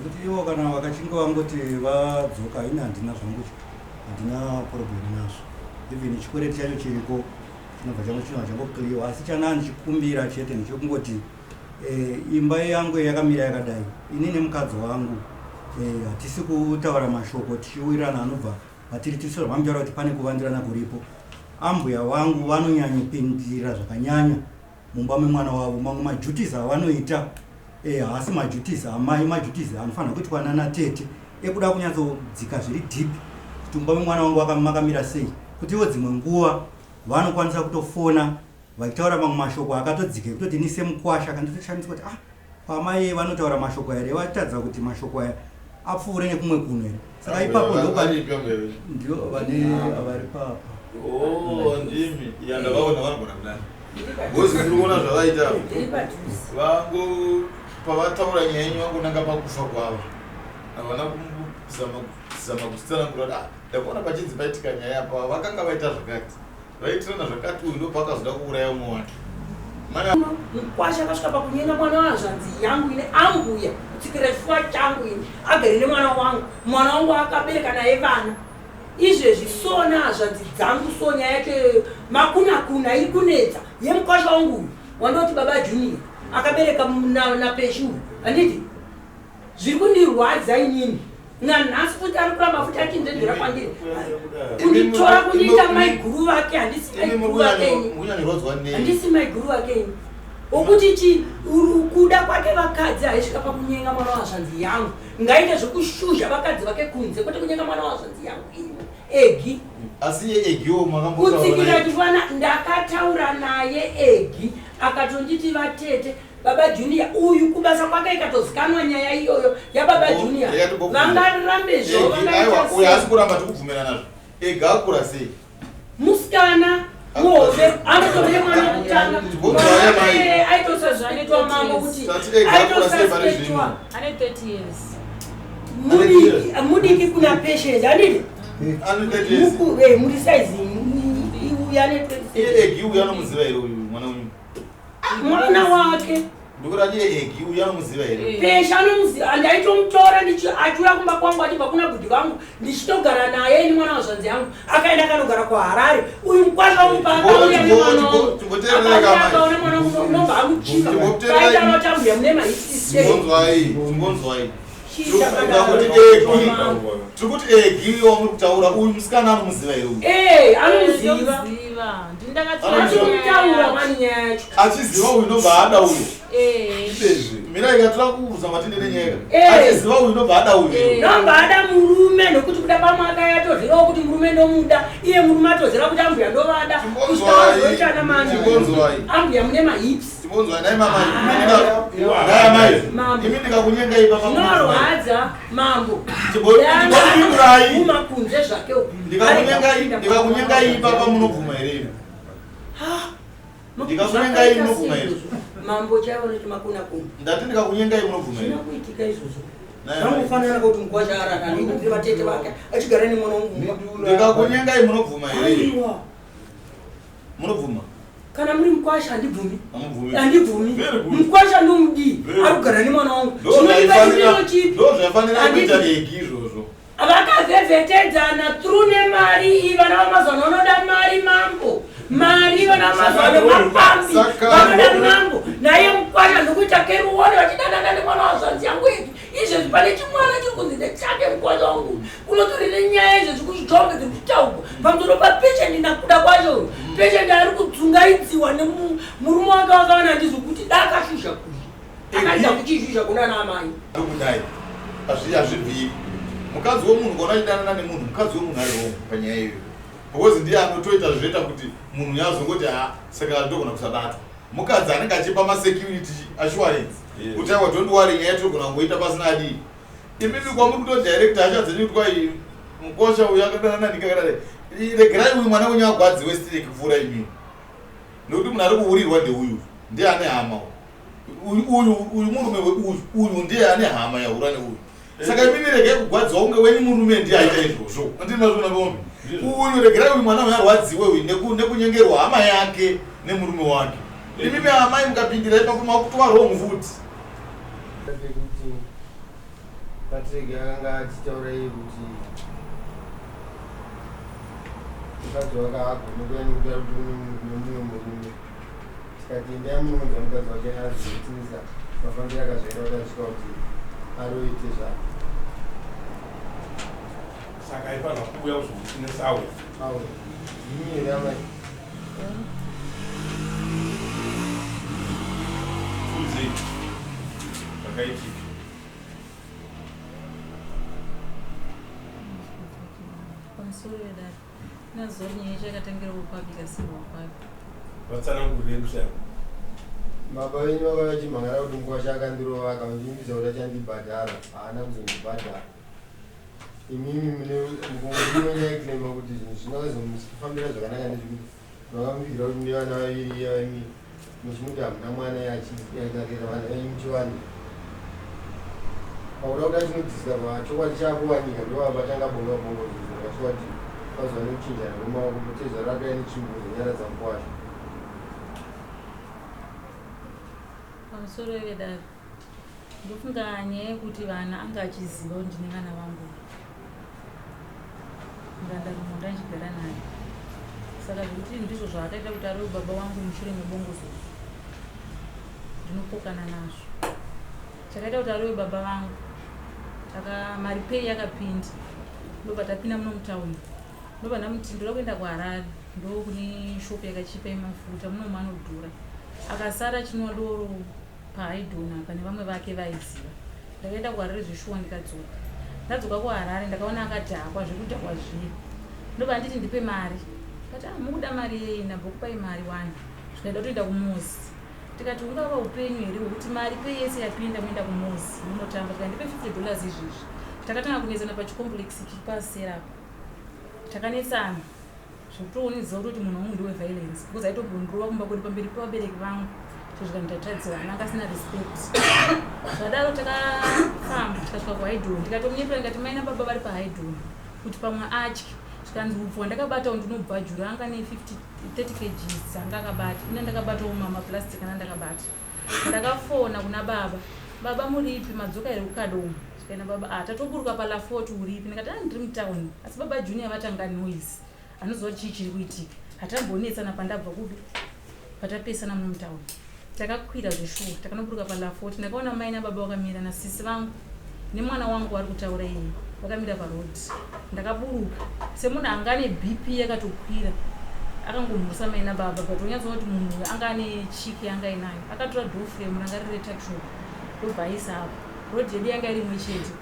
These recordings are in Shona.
Zvekuti ivo kana vakachinge vangoti vadzoka, ini handina zvangu, handina problem nazvo. Even chikwereti chacho chiriko, chinobva changu chinobva changoclearwa. Asi chanaa ndichikumbira chete ndechekungoti imba yangu yakamira yakadai, ini nemukadzi wangu hatisi kutaura mashoko tichiwirirana anobva patiri tisi. Zvamutaura kuti pane kuvandirana kuripo, ambuya vangu vanonyanyopindira zvakanyanya mumba memwana wavo. Mamwe maduties avanoita haasi maduties amai, maduties anofanira kuitwa nana tete, ekuda kunyatsodzika zviri deep kuti mumba memwana wangu makamira sei, kuti ivo dzimwe nguva vanokwanisa kutofona vachitaura mamwe mashoko akatodzika ekutoti ini semukwasha kanditoshamiswa kuti, ah, kwamai vanotaura mashoko here, vatadza kuti mashoko aya apfuure nekumwe kuno here? Saka ipapo ndio vane vari papa. Oh, ndimi ya ndavaona, vanogona kudai because ndiri kuona zvavaita. Vangu pavataura nyaya yenyu vangonanga pakufa kwavo, havana kuzama kutsanangura kuti, ah, ndakuona pachinzi paitika nyaya apa, vakanga vaita zvakati, vaitirana zvakati, uyu ndopakazoda kuuraya umwe wake. Mukwasha akasvika pakunyenga mwana wazvanzi yangu ine ambuya, kutsikira chifuva changu ini agere nemwana wangu, mwana wangu akabereka naye vana izvezvi. Sona hazvanzi dzangu, so nyaya yacho makuna kuna iri kunetsa yemukwasha wangu uyu wandoti baba Junior akabereka naPeshi uyu, handiti? Zviri kundirwadza inini nanhasi futi ari kuramba futi achinzvenzvera kwandiri kunditora kundiita maiguru vake. Handisi maiguru vake ini, handisi maiguru vake ini. Wokuti chi kuda kwake vakadzi haisvika pakunyenga mwana wazvanzi yangu. Ngaite zvekushuzha vakadzi vake kunze, kwete kunyenga mwana wazvanzi yangu ini Egi. Asi iye Egiwo makambotsikira chifana? Ndakataura naye Egi, akatonditi, "Vatete, baba Junior uyu kubasa kwake ikatozikanwa nyaya iyoyo yababa Junior, vangarambe zvo." Uyo asi kuramba tikubvumira nazvo. Ega akura sei? Musikana muhombe, anotovire mwana wekutanga aitosuspectwa, mambo, kuti aitosuspectwa. Ane 30 years. Mudiki kuna Patient, handiti? Muri saizi uyu ane 27. Egi uyu anomuziva here uyu mwana uyu? Mwana wake. Ndikuti iye Egi uyu anomuziva here? Pesha anomuziva. Ndaitomutora achiuya kumba kwangu achibva kuna bhudhi vangu, ndichitogara naye ini. Mwana wazvanzi yangu akaenda akanogara kuHarare. Uyu mukwasha wangu paakauya nemwana wangu, akaona mwana wangu unobva amuchiva, paitaura kuti, "Ambuya, mune mahisisei?" Chimbonzwai. Tiri kuti Egi wamuri kutaura uyu musikana anomuziva here uyu? Ee, anomuziva. Atomutaura mani nyaya yacho. Achiziva uyu ndobva ada uyu? Izvezvi mirai, katora kuuza matinde nenyaya. Achiziva uyu ndobva ada uyu? Ndobva ada murume, nokuti kuda pamwaka yatozirawo kuti murume ndomuda. Iye murume atozira kuti ambuya ndovada, kusvika vazoitana mani. Chimbonzwai. Ambuya mune mahips. Chimbonzwai nai mama, nai amai, imi ndikakunyenga ipapa? Zvinorwadza, mambo. Chimbopindurai. Uma kunze zvake uku. Ndikakunyenga ipapa munobvuma here imi? Ndikakunyengai munobvuma here? Mambo, chaivo noti makuna kuna. Ndati ndikakunyengai munobvuma here? Zvina kuitika izvozvo. Zvangofanana kuti mukwasha arara nekuti vatete vake achigara nemwana wangu mumba. Ndikakunyengai munobvuma here? Aiwa. Munobvuma? Kana muri mukwasha, handibvumi. Hamubvumi? Handibvumi. Very good. Mukwasha ndomudii? Very good. Ari kugara nemwana wangu. Zvinodipa chimiro chipi? Ndo zvaifanira kuita. Handiti- Egi izvozvo. Vakavhevhetedzana through nemari iyi. Vana vamazano vanoda mari, mambo, mari. Vana vamazano mapambi. Vanoda mambo naye mukwasha ndokuita keruone vachidanana nemwana wazvanzi yangu Egi. Izvezvi pane chimwana chiri kunzi ndechake mukwasha wangu, kunotori nenyaya izvezvi kuzvitombe dziri kutaurwa pamusoro paPatient nakuda kwacho. Uyu Patient ari kudzungaidziwa nemurume wake wakaona handizi kuti dakashuzha kuzha, akaita kuchizhuzha kuna naamai. Kudai hazvibviri mukadzi wemunhu kuona achidanana nemunhu. Mukadzi wemunhu ari wrong panyaya iyoyo, because ndiye anotoita zvinoita kuti munhu yazongoti, ha, saka ndogona kusabatwa. Mukadzi anenge achipa masecurity assurance kuti, aiwa, don't worry, nyaya tirogona kungoita pasina adii. Imimi kwamuri kutodirecta hasha dzenyu kuti kwai mukosha uyu akadanana ndikakadai. Regerai uyu mwana wenyu agwadziwe stereki kupfuura imimi, nekuti munhu ari kuhurirwa ndeuyu, ndiye ane hama uyu. Uyu murume uyu, uyu ndiye ane hama yahura neuyu. Saka imimi regai kugwadziwa kunge wenyu murume ndiye aita izvozvo. Andini mazviona bombe uyu? Regerai uyu mwana uyu arwadziwe uyu nekunyengerwa hama yake nemurume wake. Imimi amai mukapindira ipapo makutova wrong futi. Ndekuti Patrick akanga achitaura iye kuti mukadzi wake haagoni kuya nekuda kuti kune mumwe murume. Tikati endai munounza mukadzi wake azoitinisa mafambiro akazvaita kuti asvika kuti aroite zvake. Saka aifanira kuuya kuzomutinisa auya. Auya. Ndimi here amai? Tiudzei zvakaitika. Pamusoro vedare nazuva nyaya yacho yakatangira ukwapi ikasiirwa ukwapi. Vatsanangurire kushaikwa. Baba venyu vakauya vachimhan'ara kuti mukwasha akandirova akandivimbisa kuti achandibhadhara haana kuzondibhadhara. Imimi mune mukongonya claima kuti zvinhu zvisina kuzomufambira zvakanaka ndezvekuti makamuvigira kuti mune vana vaviri iya imi muchimuti hamuna mwana iye achikarera vana venyu muchivanhu. Pakuda kuti achinodiscover chokwadi chakuwanika ndovabatanga bonga bonga kuzozonga chokwadi pazuva nekuchinjana kwemaoko tezvara akauya netsvimbo kuzonyaradza mukwasha. Pamusoro vedare Ndofunga nyaya yekuti vana anga achiziva kuti ndine vana vangu murandarumo ndachigara naye saka zvekuti ndizvo zvaakaita kuti arove baba vangu mushure mebongozozo ndinopokana nazvo chakaita kuti arove baba vangu taka mari pei yakapinda ndobva tapinda muno mutauni ndobva ndamuti ndoda kuenda kuharare ndokune shopu yakachipa yemafuta muno manodhura akasara achinwa doro paHaidon apa nevamwe vake vaiziva. Ndakaenda kuHarare zveshuwa ndikadzoka. Ndadzoka kuHarare ndakaona akadhakwa zvekudhakwa zviye. Ndobva anditi ndipe mari. Ndikati ah mukuda mari yei ndambokupai mari wani. Zvikaenda kutoenda kuMozi. Tikati ungava upenyu here hwekuti mari pei yese yapinda moenda kuMozi munotamba. Tikati ndipe 50 dollars izvezvi. Takatanga kunetsana pachicomplex chiri paseri apa. Takanetsana. Zvekutoonedza kutoti munhu wangu ndewe violence because aitombondirova kumba kwedu pamberi pevabereki vangu kusvika ndatadzira ana akasina respect. Zvadaro takafamba tikasvika kuhaidhoni ndikatomunyepera ndikati mai nababa vari pahaidhoni kuti pamwe atye zvikanzi upfu hwandakabata ndinobvajura anga ne 30 kgs anga akabata ina ndakabatawo maplastic ana ndakabata ndakafona kuna baba baba muripi madzoka here kukadoma Zvikaenda baba ah tatoburuka pa Lafort uripi ndikati ah ndiri mutown asi baba Junior vatanga noise anoziva kuti chii chiri kuitika hatambonetsana pandabva kupi patapesana muno mutown takakwira zveshuwa takanoburuka pa Lafort ndakaona mai nababa vakamira nasisi vangu nemwana wangu wari kutaura iye vakamira paroad ndakaburuka semunhu anga ane bp yakatokwira akangomhurisa mai nababa but unyatsoona kuti munhu uyu anga ane chiki yanga inayo akatora door frame ranga riri retuckshop ndobva aisa apo Road yedu yanga iri imwe chete.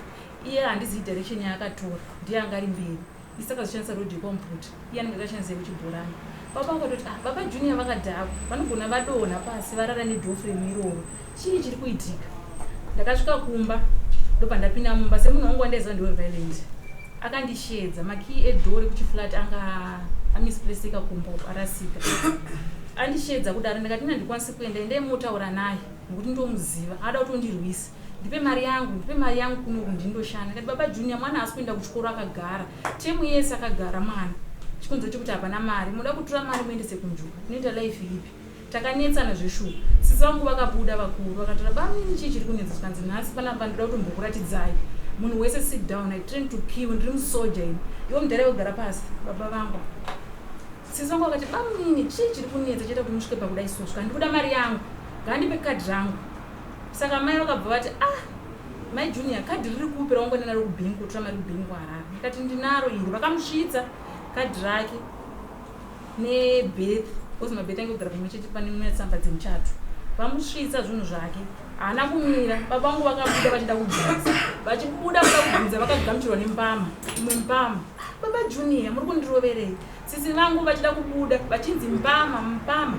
Iye handizivi direction yaakatora. Ndiye anga ari mberi. Isu takazoshandisa road yekwaMupfuti. Iye anenge akashandisa yekuchibhorani. Baba vakatoti ah baba Junior vakadhakwa. Vanogona vadonha pasi varara nedoor frame iroro. Chii chiri kuitika? Ndakasvika kumba ndobva ndapinda mumba semunhu wangu wandaiziva ndewe violent. Akandisheedza makey edoor rekuchiflat anga amisplaceka kumba uko arasika. Andisheedza kudaro ndikati ini handikwanisi kuenda endai motaura naye. Nokuti ndomuziva ada kutondirwisa ndipe mari yangu ndipe mari yangu kunoku ndindoshanda ndikati baba junior mwana haasi kuenda kuchikoro akagara temu yese akagara mwana chikonzero chekuti hapana mari munoda kutora mari muendese kunjuka tinoita life ipi takanetsana zveshuwa sisi vangu vakabuda vakuru vakatora bamini chii chiri kunetsa zvikanzi nhasi panapa ndoda kutombokuratidzai munhu wese sit down i train to kill ndiri musoja ini iwe mudhara wegara pasi baba vangu Sisi vangu vakati bamunini chii chiri kunetsa chaita kuti musvike pakuda so svika ndikuda mari yangu ngaandipe kadhi rangu saka mai vakabva vati ah mai junior kadhi riri kupi raungoenda naro kubhengi kutora mari kubhengi kuharare ndikati ndinaro iri vakamusvitsa kadhi rake nebirth because mabirth ange kugara pamwe chete pane netsamba dzemuchato vamusvitsa zvinhu zvake haana kumira baba vangu vakabuda vachida kubvunza vachibuda kuda kubvunza vakagamuchirwa nembama imwe mbama baba junior muri kundiroverei Sisi vangu vachida kubuda vachinzi mbama mbama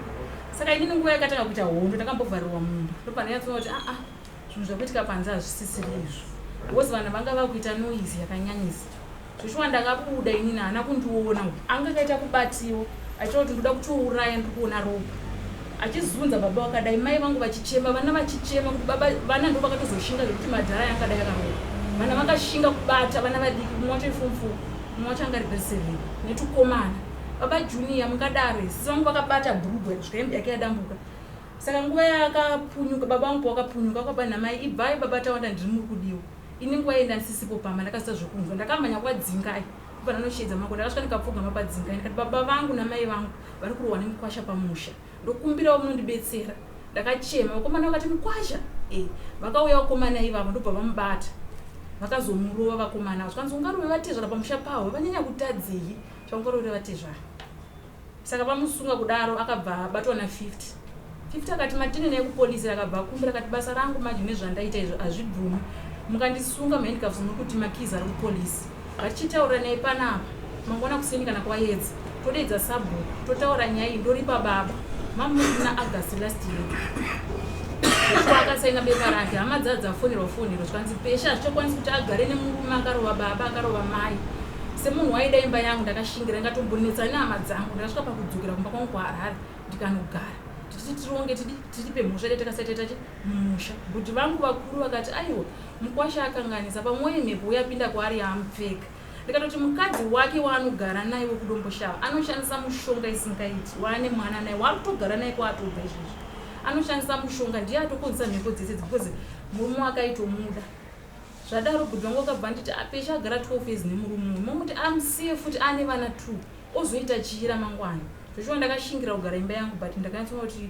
saka inini nguva yakatanga kuita hondo ndakambovharirwa mumba ndopandanyatsoona kuti aa zvinhu zvakuitika panze hazvisisiri izvo because vanhu vanga vakuita noise yakanyanyisa zveshuwa ndakabuda inini haana kundiona uyu anga akaita kubatiwa achiita kuti ndoda kutouraya ndiri kuona ropa achizunza baba vakadai mai vangu vachichema vana vachichema kuti baba vana ndo vakatozoshinga zvekuti madhara yangadai akarova vana vakashinga kubata vana vadiki mumwe wacho ifomfo mumwe wacho anga ari grade 7 netukomana baba junior mungadaro sisi vangu vakabata bhurugwa kusvika hembe yake yadambuka saka nguva yakapunyuka baba vangu pawakapunyuka vakaba namai ibvai baba tawanda ndiri muri kudiwa Ini nguva iye ndandisisipo pamba ndakazita zvekunzwa ndakamhanya kwadzingai ndobva ndanoshedza mako ndakasvika ndikapfugama padzingai ndikati baba vangu namai vangu vari kurohwa nemukwasha pamusha ndokumbirawo munondibetsera ndakachema vakomana vakati mukwasha e vakauya vakomana ivavo ndobva vamubata vakazomurova vakomana zvikanzi ungarove vatezvara pamusha pavo vanyanya kutadzei chaungarovere vatezvara Saka vamusunga kudaro akabva abatwa na 50. 50 akati matini naye kupolice akabva akumbira akati basa rangu manje nezvandaita izvo hazvibvumi mukandisunga mahandcuffs muri kuti makeys ari kupolice ngatichitaura naye panapa mangwana kuseni kana kwayedza todeedza sabhuku totaura nyaya iyi ndoripa baba mamuna August last year Joshua akasaina bepa rake hama dzaa dzafonerwa fonerwa zvikanzi pesha hazvichakwanisi kuti agare nemurume akarova baba akarova mai Semunhu waida imba yangu ndakashingira ndikatombonetsa nehama dzangu ndakasvika pakudzokera kumba kwangu kuHarare ndikanogara tichiti tironge tidi tiripe mhosva dai takasaita mumusha but vangu vakuru vakati aiwa mukwasha akanganisa pamwe mhepo yapinda kwaari yaamupfeka ndikatoti mukadzi wake waanogara naye wekudomboshava anoshandisa mushonga isingaiti waane mwana naye waari kutogara naye kwaatobva izvezvi anoshandisa mushonga ndiye atokonzesa mhepo dzese idzi because murume wake aitomuda Zvadaro bhudhi vangu vakabva vanditi apesha ah, agara 12 years nemurume uyu momuti amusiye futi ane vana two ozoita chii ramangwana zveshuwa ndakashingira kugara imba yangu but ndakanyatsoona kuti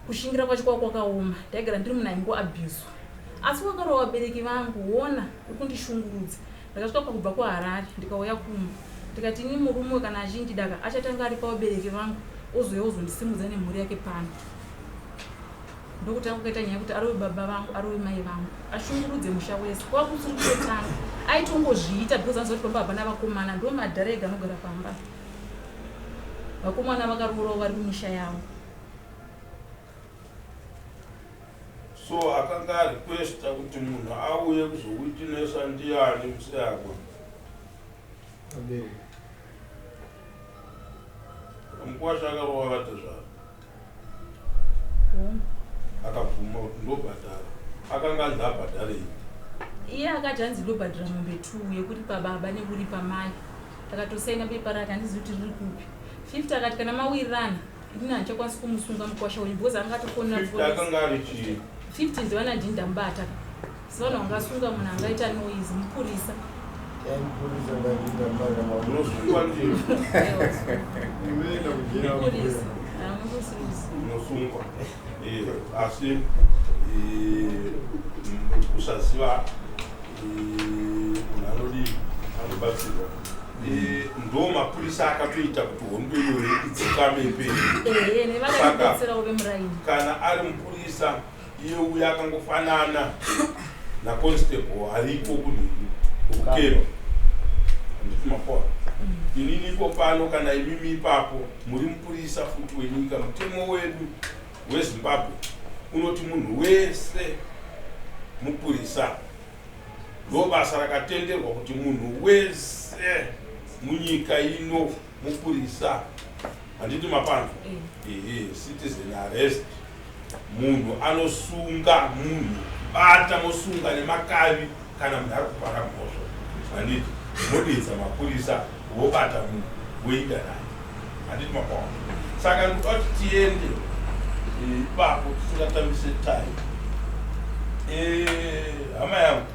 kushingira kwacho kwava kwakaoma ndaigara ndiri munhu aingoabuswa asi wakarova vabereki vangu wona uri kundishungurudza ndakasvika pakubva kuharare ndikauya kumba ndikati ini murume kana achindidaka achatanga ari pavabereki vangu ozouya ozondisimudza nemhuri yake pano Ndokutanga kukaita nyaya yekuti arove baba vangu arove mai vangu ashungurudze musha wese kwava kusiri kutotanga aitongozviita because anoziva kuti pamba hapana vakomana ndo madhara ega anogara pamba vakomana vakaroorawo vari kumisha yavo so akanga arequesta kuti munhu auye kuzowitinesa ndiyani museyakwa Mukwasha akarova vatezvara. Akabvuma kuti ndobhadhara. Akanga anzi abhadharei? Iye akati hanzi ndobhadhara mombe 2 yekuripa baba nekuripa mai. Akatosaina bepa rake handizivi kuti riri kupi. 50 akati kana mawirirana inini handichakwanisi kumusunga mukwasha wenyu because anga atofonera 50 akanga ari chii? 50 ndivana ndini ndamubata. Sivanhu vangasunga munhu angaita noise mupurisa. Unosungwa ndiye. Mupurisa. Unosungwa. Eh, asi eh, kusaziva eh, munhu anodii anobatsirwa. Ndo mapurisa akatoita kuti hondo iyoyo idzikame ipere. Saka kana ari mupurisa Iye uya akangofanana naconstable ariko kunhingi kukero handiti mapoa mm. inini iko pano kana imimi ipapo muri mupurisa futi wenyika mutemo wedu wezimbabwe unoti munhu wese mupurisa ndo basa rakatenderwa kuti munhu wese munyika ino mupurisa handiti mapanzwa mm. ehe citizen arrest Munhu anosunga munhu bata mosunga nemakavi kana munhu ari kupara mhosva handiti modedza mapurisa vobata munhu voenda naye handiti makwawa saka ndikuda kuti tiende eh, ipapo tisingatambise time eh, hama yangu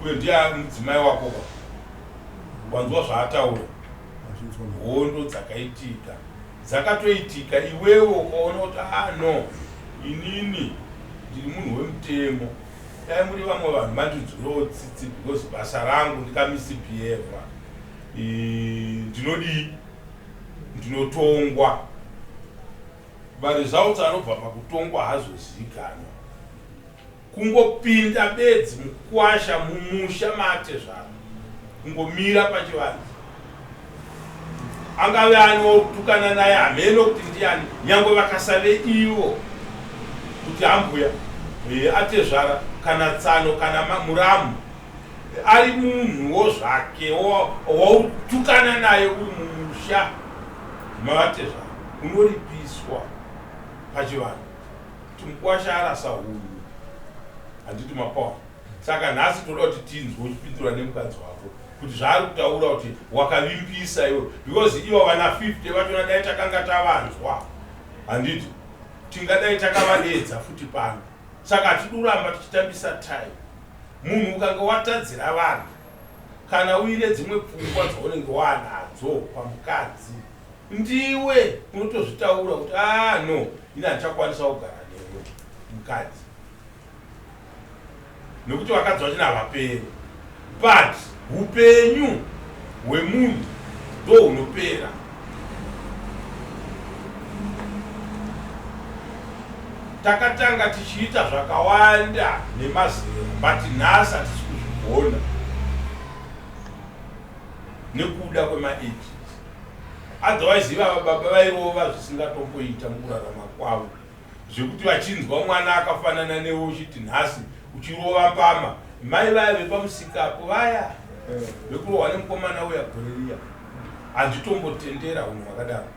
uyo ndiye mudzimai wako ka wanzwa zvaataura hondo dzakaitika Dzakatoitika iwewe ukaona kuti ah no inini ndiri munhu wemutemo dai muri vamwe vanhu mandinzwirawo tsitsi because basa rangu ndikamisbehava ndinodii ndinotongwa maresults anobva pakutongwa hazozivikanwa Kungopinda bedzi mukwasha mumusha maatezvara, kungomira pachivanze, angave ani wauri kutukana naye hameno kuti ndiani, nyangwe vakasave ivo kuti ambuya eh, atezvara kana tsano kana muramu ari munhuwo zvake wautukana naye uri mumusha mavatezvara unoripiswa pachivanhu. Kuti mukwasha arasa hunhu handiti mapower saka nhasi toda kuti tinzwe uchipindura nemukadzi wako kuti zvaari kutaura kuti wakavimbisa iwe because ivo vana 50 vachona dai takanga tavanzwa handiti tingadai takavadeedza futi pano saka hatidi kuramba tichitambisa time. Munhu ukange watadzira vanhu kana uine dzimwe pfungwa dzaunenge waanadzo pamukadzi ndiwe unotozvitaura kuti ah no ini handichakwanisa kugara newe mukadzi nekuti vakadzi vachina havaperi but upenyu hwemunhu ndo hunopera takatanga tichiita zvakawanda nemazera but nhasi hatisi kuzvigona nekuda kwemaages otherwise ivava baba vairova zvisingatomboita mukurarama kwavo zvekuti vachinzwa mwana akafanana newe uchiti nhasi uchirova mbama mai vaya vepamusikapo vaya eh. vekurohwa nemukomana uya gore riya handitombotendera unhu hwakadaro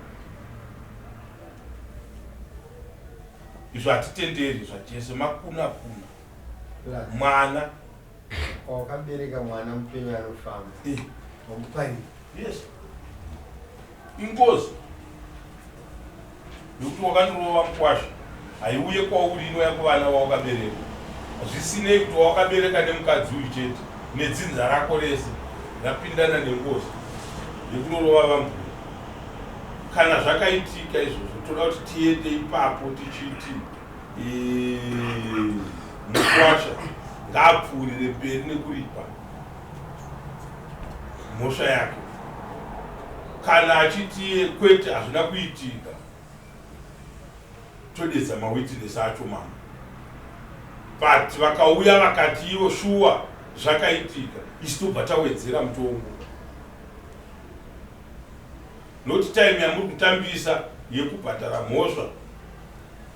izvo hatitenderi zvachese makuna kuna mwana wakabereka mwana mupenyu anofamba eh. wamuparira yes ingozi nekuti wakandirova mukwasha haiuye kwauri inouya kuvana vawakabereka zvisinei kuti wawakabereka nemukadzi uyu chete nedzinza rako rese rapindana nengozi yekunorova vambuya kana zvakaitika izvozvo toda kuti tiende ipapo tichiti mukwasha ngaapfuurire mberi nekuripa mhosva yake kana achiti kwete hazvina kuitika todedza mawitness acho mama but vakauya vakati ivo shuwa zvakaitika isu tobva tawedzera mutongo not time yamuri kutambisa yekubhadhara mhosva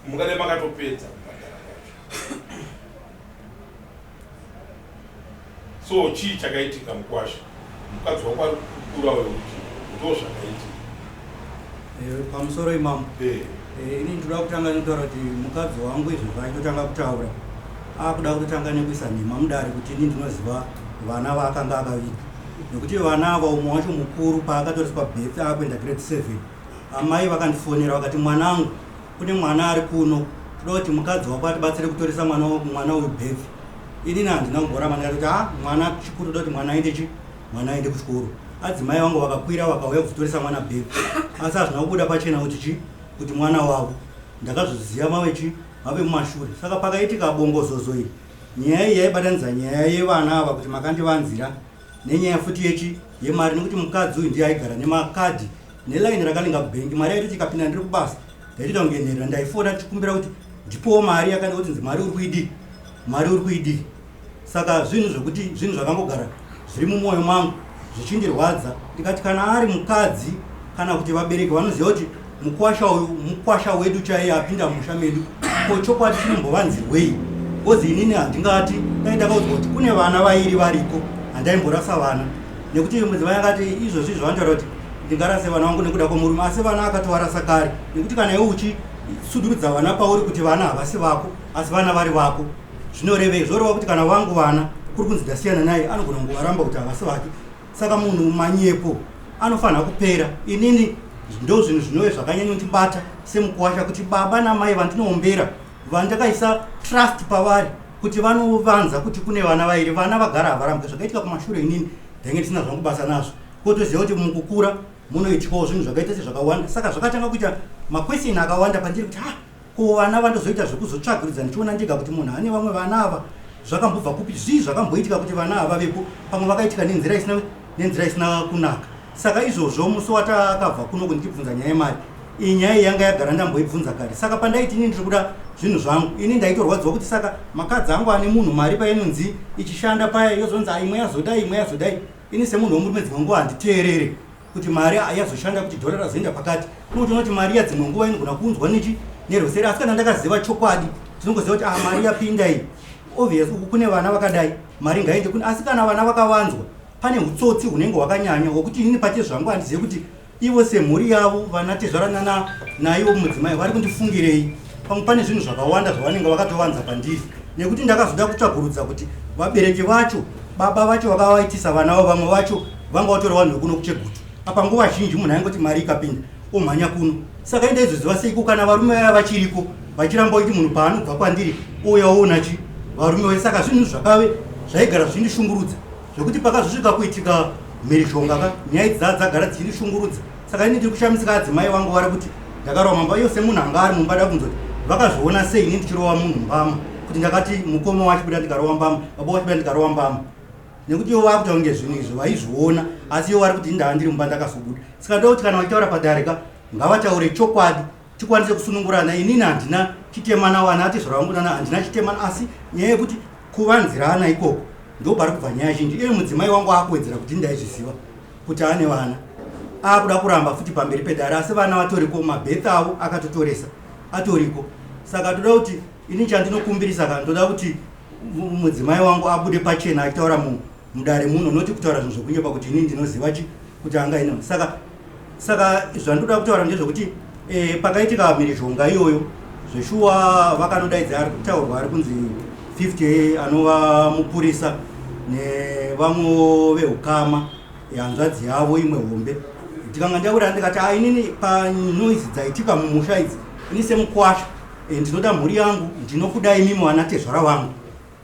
mungadai makatopedza kubhadhara kwacho so chii chakaitika mukwasha mukadzi wako ari kukura uyo kuti ndo zvakaitika eh, pamusoro imamo eh. Eh, ini ndinoda kutanga nokutaura kuti mukadzi wangu izvo zvaitotanga kutaura akuda kutotanga nekuisa nhema mudare kuti ini ndinoziva vana vaakanga akaviga nekuti vana ava umwe wacho mukuru paakatoriswa birth akuenda grade 7 amai vakandifonera vakati mwanangu kune mwana ari kuno toda kuti mukadzi wako atibatsire kutoresa mwana mwana uyu birth inini handina kumboramba ndikati kuti ha mwana chikuru toda kuti mwana aende chi mwana aende kuchikoro adzimai vangu vakakwira vakauya kuzotoresa mwana birth asi hazvina kubuda pachena kuti chi kuti mwana wavo ndakazviziva mave chi mave mumashure saka pakaitika bongozozo iri nyaya iyi yaibatanidza nyaya yevana ava kuti makandivanzira nenyaya futi yechi yemari nekuti mukadzi uyu ndiye aigara nemakadhi nelaini rakalinga kubhengi mari yaitoti ikapinda ndiri kubasa ndaitoita kunge nherera ndaifona ndichikumbira kuti ndipowo mari yakanda kuti nzi mari uri kuidii mari uri kuidii saka zvinhu zvekuti zvinhu zvakangogara zviri mumwoyo mangu zvichindirwadza ndikati kana ari mukadzi kana kuti vabereki vanoziva kuti mukwasha uyu mukwasha wedu chaiye apinda musha medu ko chokwadi chinombovanzirwei bcoz inini handingati dai ndakaudzwa kuti kune vana vairi variko handaimborasa vana nekuti mudzimai akati izvozvi zvavanotaura kuti ndingarase vana vangu nekuda kwemurume asi vana akatovarasa kare nekuti kana iwe uchisudurudza vana pauri kuti vana havasi vako asi vana vari vako zvinorevei zvoreva kuti kana vangu vana kuri kunzi ndasiyana naye anogona kungovaramba kuti havasi vake saka munhu manyepo anofanira kupera inini ndo zvinhu zvinove zvakanyanyondibata semukuwasha kuti baba namai vandinoombera vandakaisa trust pavari kuti vanovanza kuti kune vana vairi vana vagara havarambwe zvakaitika kumashure inini ndainge ndisina zvangu basa nazvo kotoziva kuti mukukura munoitikawo zvinhu zvakaita sezvakawanda saka zvakatanga kuita maquestion akawanda pandiri kuti ha ah, Ko vana vandozoita zvekuzotsvagiridza ndichiona ndega kuti munhu ane vamwe vana ava zvakambobva kupi zvii zvakamboitika kuti vana ava vavepo pamwe vakaitika nenzira isina nenzira isina kunaka saka izvozvo musi watakabva kuno kundichibvunza nyaya yemari iyi nyaya iyi yanga yagara ndamboibvunza kare saka pandaiti ini ndiri kuda zvinhu zvangu ini ndaitorwadziwa kuti saka makadzi angu ane munhu mari painonzi ichishanda paya yozonzi imwe yazodai imwe yazodai ini semunhu wemurume dzimwe nguva handiteerere kuti mari yazoshanda kuti dhora razoenda pakati unotoona kuti mari yadzimwe nguva inogona kuunzwa nechi nerweseri asi kana ndakaziva chokwadi tinongoziva kuti ah mari yapinda iyi obvious uku kune vana vakadai mari ngaende kune asi kana vana vakavanzwa pane utsotsi hunenge hwakanyanya hwekuti inini pache zvangu handizive kuti ivo semhuri yavo vana tezvara nana naivo mudzimai vari kundifungirei pamwe pane zvinhu zvakawanda zvavanenge vakatovanza pandiri nekuti ndakazoda kutsvagurudza kuti vabereki vacho baba vacho vakavaitisa vana vavo vamwe vacho vanga vatori vanhu vekuno kuchegutu apa nguva zhinji munhu aingoti mari ikapinda omhanya kuno saka enda izoziva seiko kana varume vaya vachiriko vachiramba kuti munhu paanobva kwandiri ouya oona chi varume vaye saka zvinhu zvakave Zvaigara zvichindishungurudza zvekuti pakazosvika kuitika mhirizhonga ka nyaya idzi dzagara dzichindishungurudza. Saka ini ndiri kushamisika adzimai vangu vari kuti ndakarova mamba iyo semunhu anga ari mumba da kunzoti vakazviona sei ini ndichirova munhu mbama kuti ndakati mukoma wachibuda ndikarova mbama baba wachibuda ndikarova mbama nekuti ivo vakuita kunge zvinhu izvi vaizviona asi ivo vari kuti indaa ndiri mumba ndakazobuda. Saka ndoda kuti kana vachitaura padare ka ngavataure chokwadi tikwanise kusunungurana. Inini handina chitemana wana atezvara vangu nana handina chitemana, asi nyaya yekuti kuvanzirana ikoko ndo pari kubva nyaya zhinji. Iye mudzimai wangu akuwedzera kuti ndaizviziva kuti ane vana, akuda kuramba futi pamberi pedare, asi vana vatoriko, mabheth avo akatotoresa atoriko. Saka toda kuti ini chandinokumbirisa ka ndoda kuti mudzimai wangu abude pachena achitaura mudare muno, noti kutaura zvinhu zvekunyepa kuti ini ndinoziva chi kuti anga ino. Saka zvandoda kutaura ndezvekuti pakaitika mhirizhonga iyoyo zveshuwa vakanodaidza ari kutaurwa ari kunzi 50 anova mupurisa nevamwewo veukama hanzvadzi yavo imwe hombe. Ndikanga ndaura ndikati a inini panoise dzaitika mumusha idzi, ini semukwasha ndinoda mhuri yangu, ndinokuda imimi vana tezvara vangu,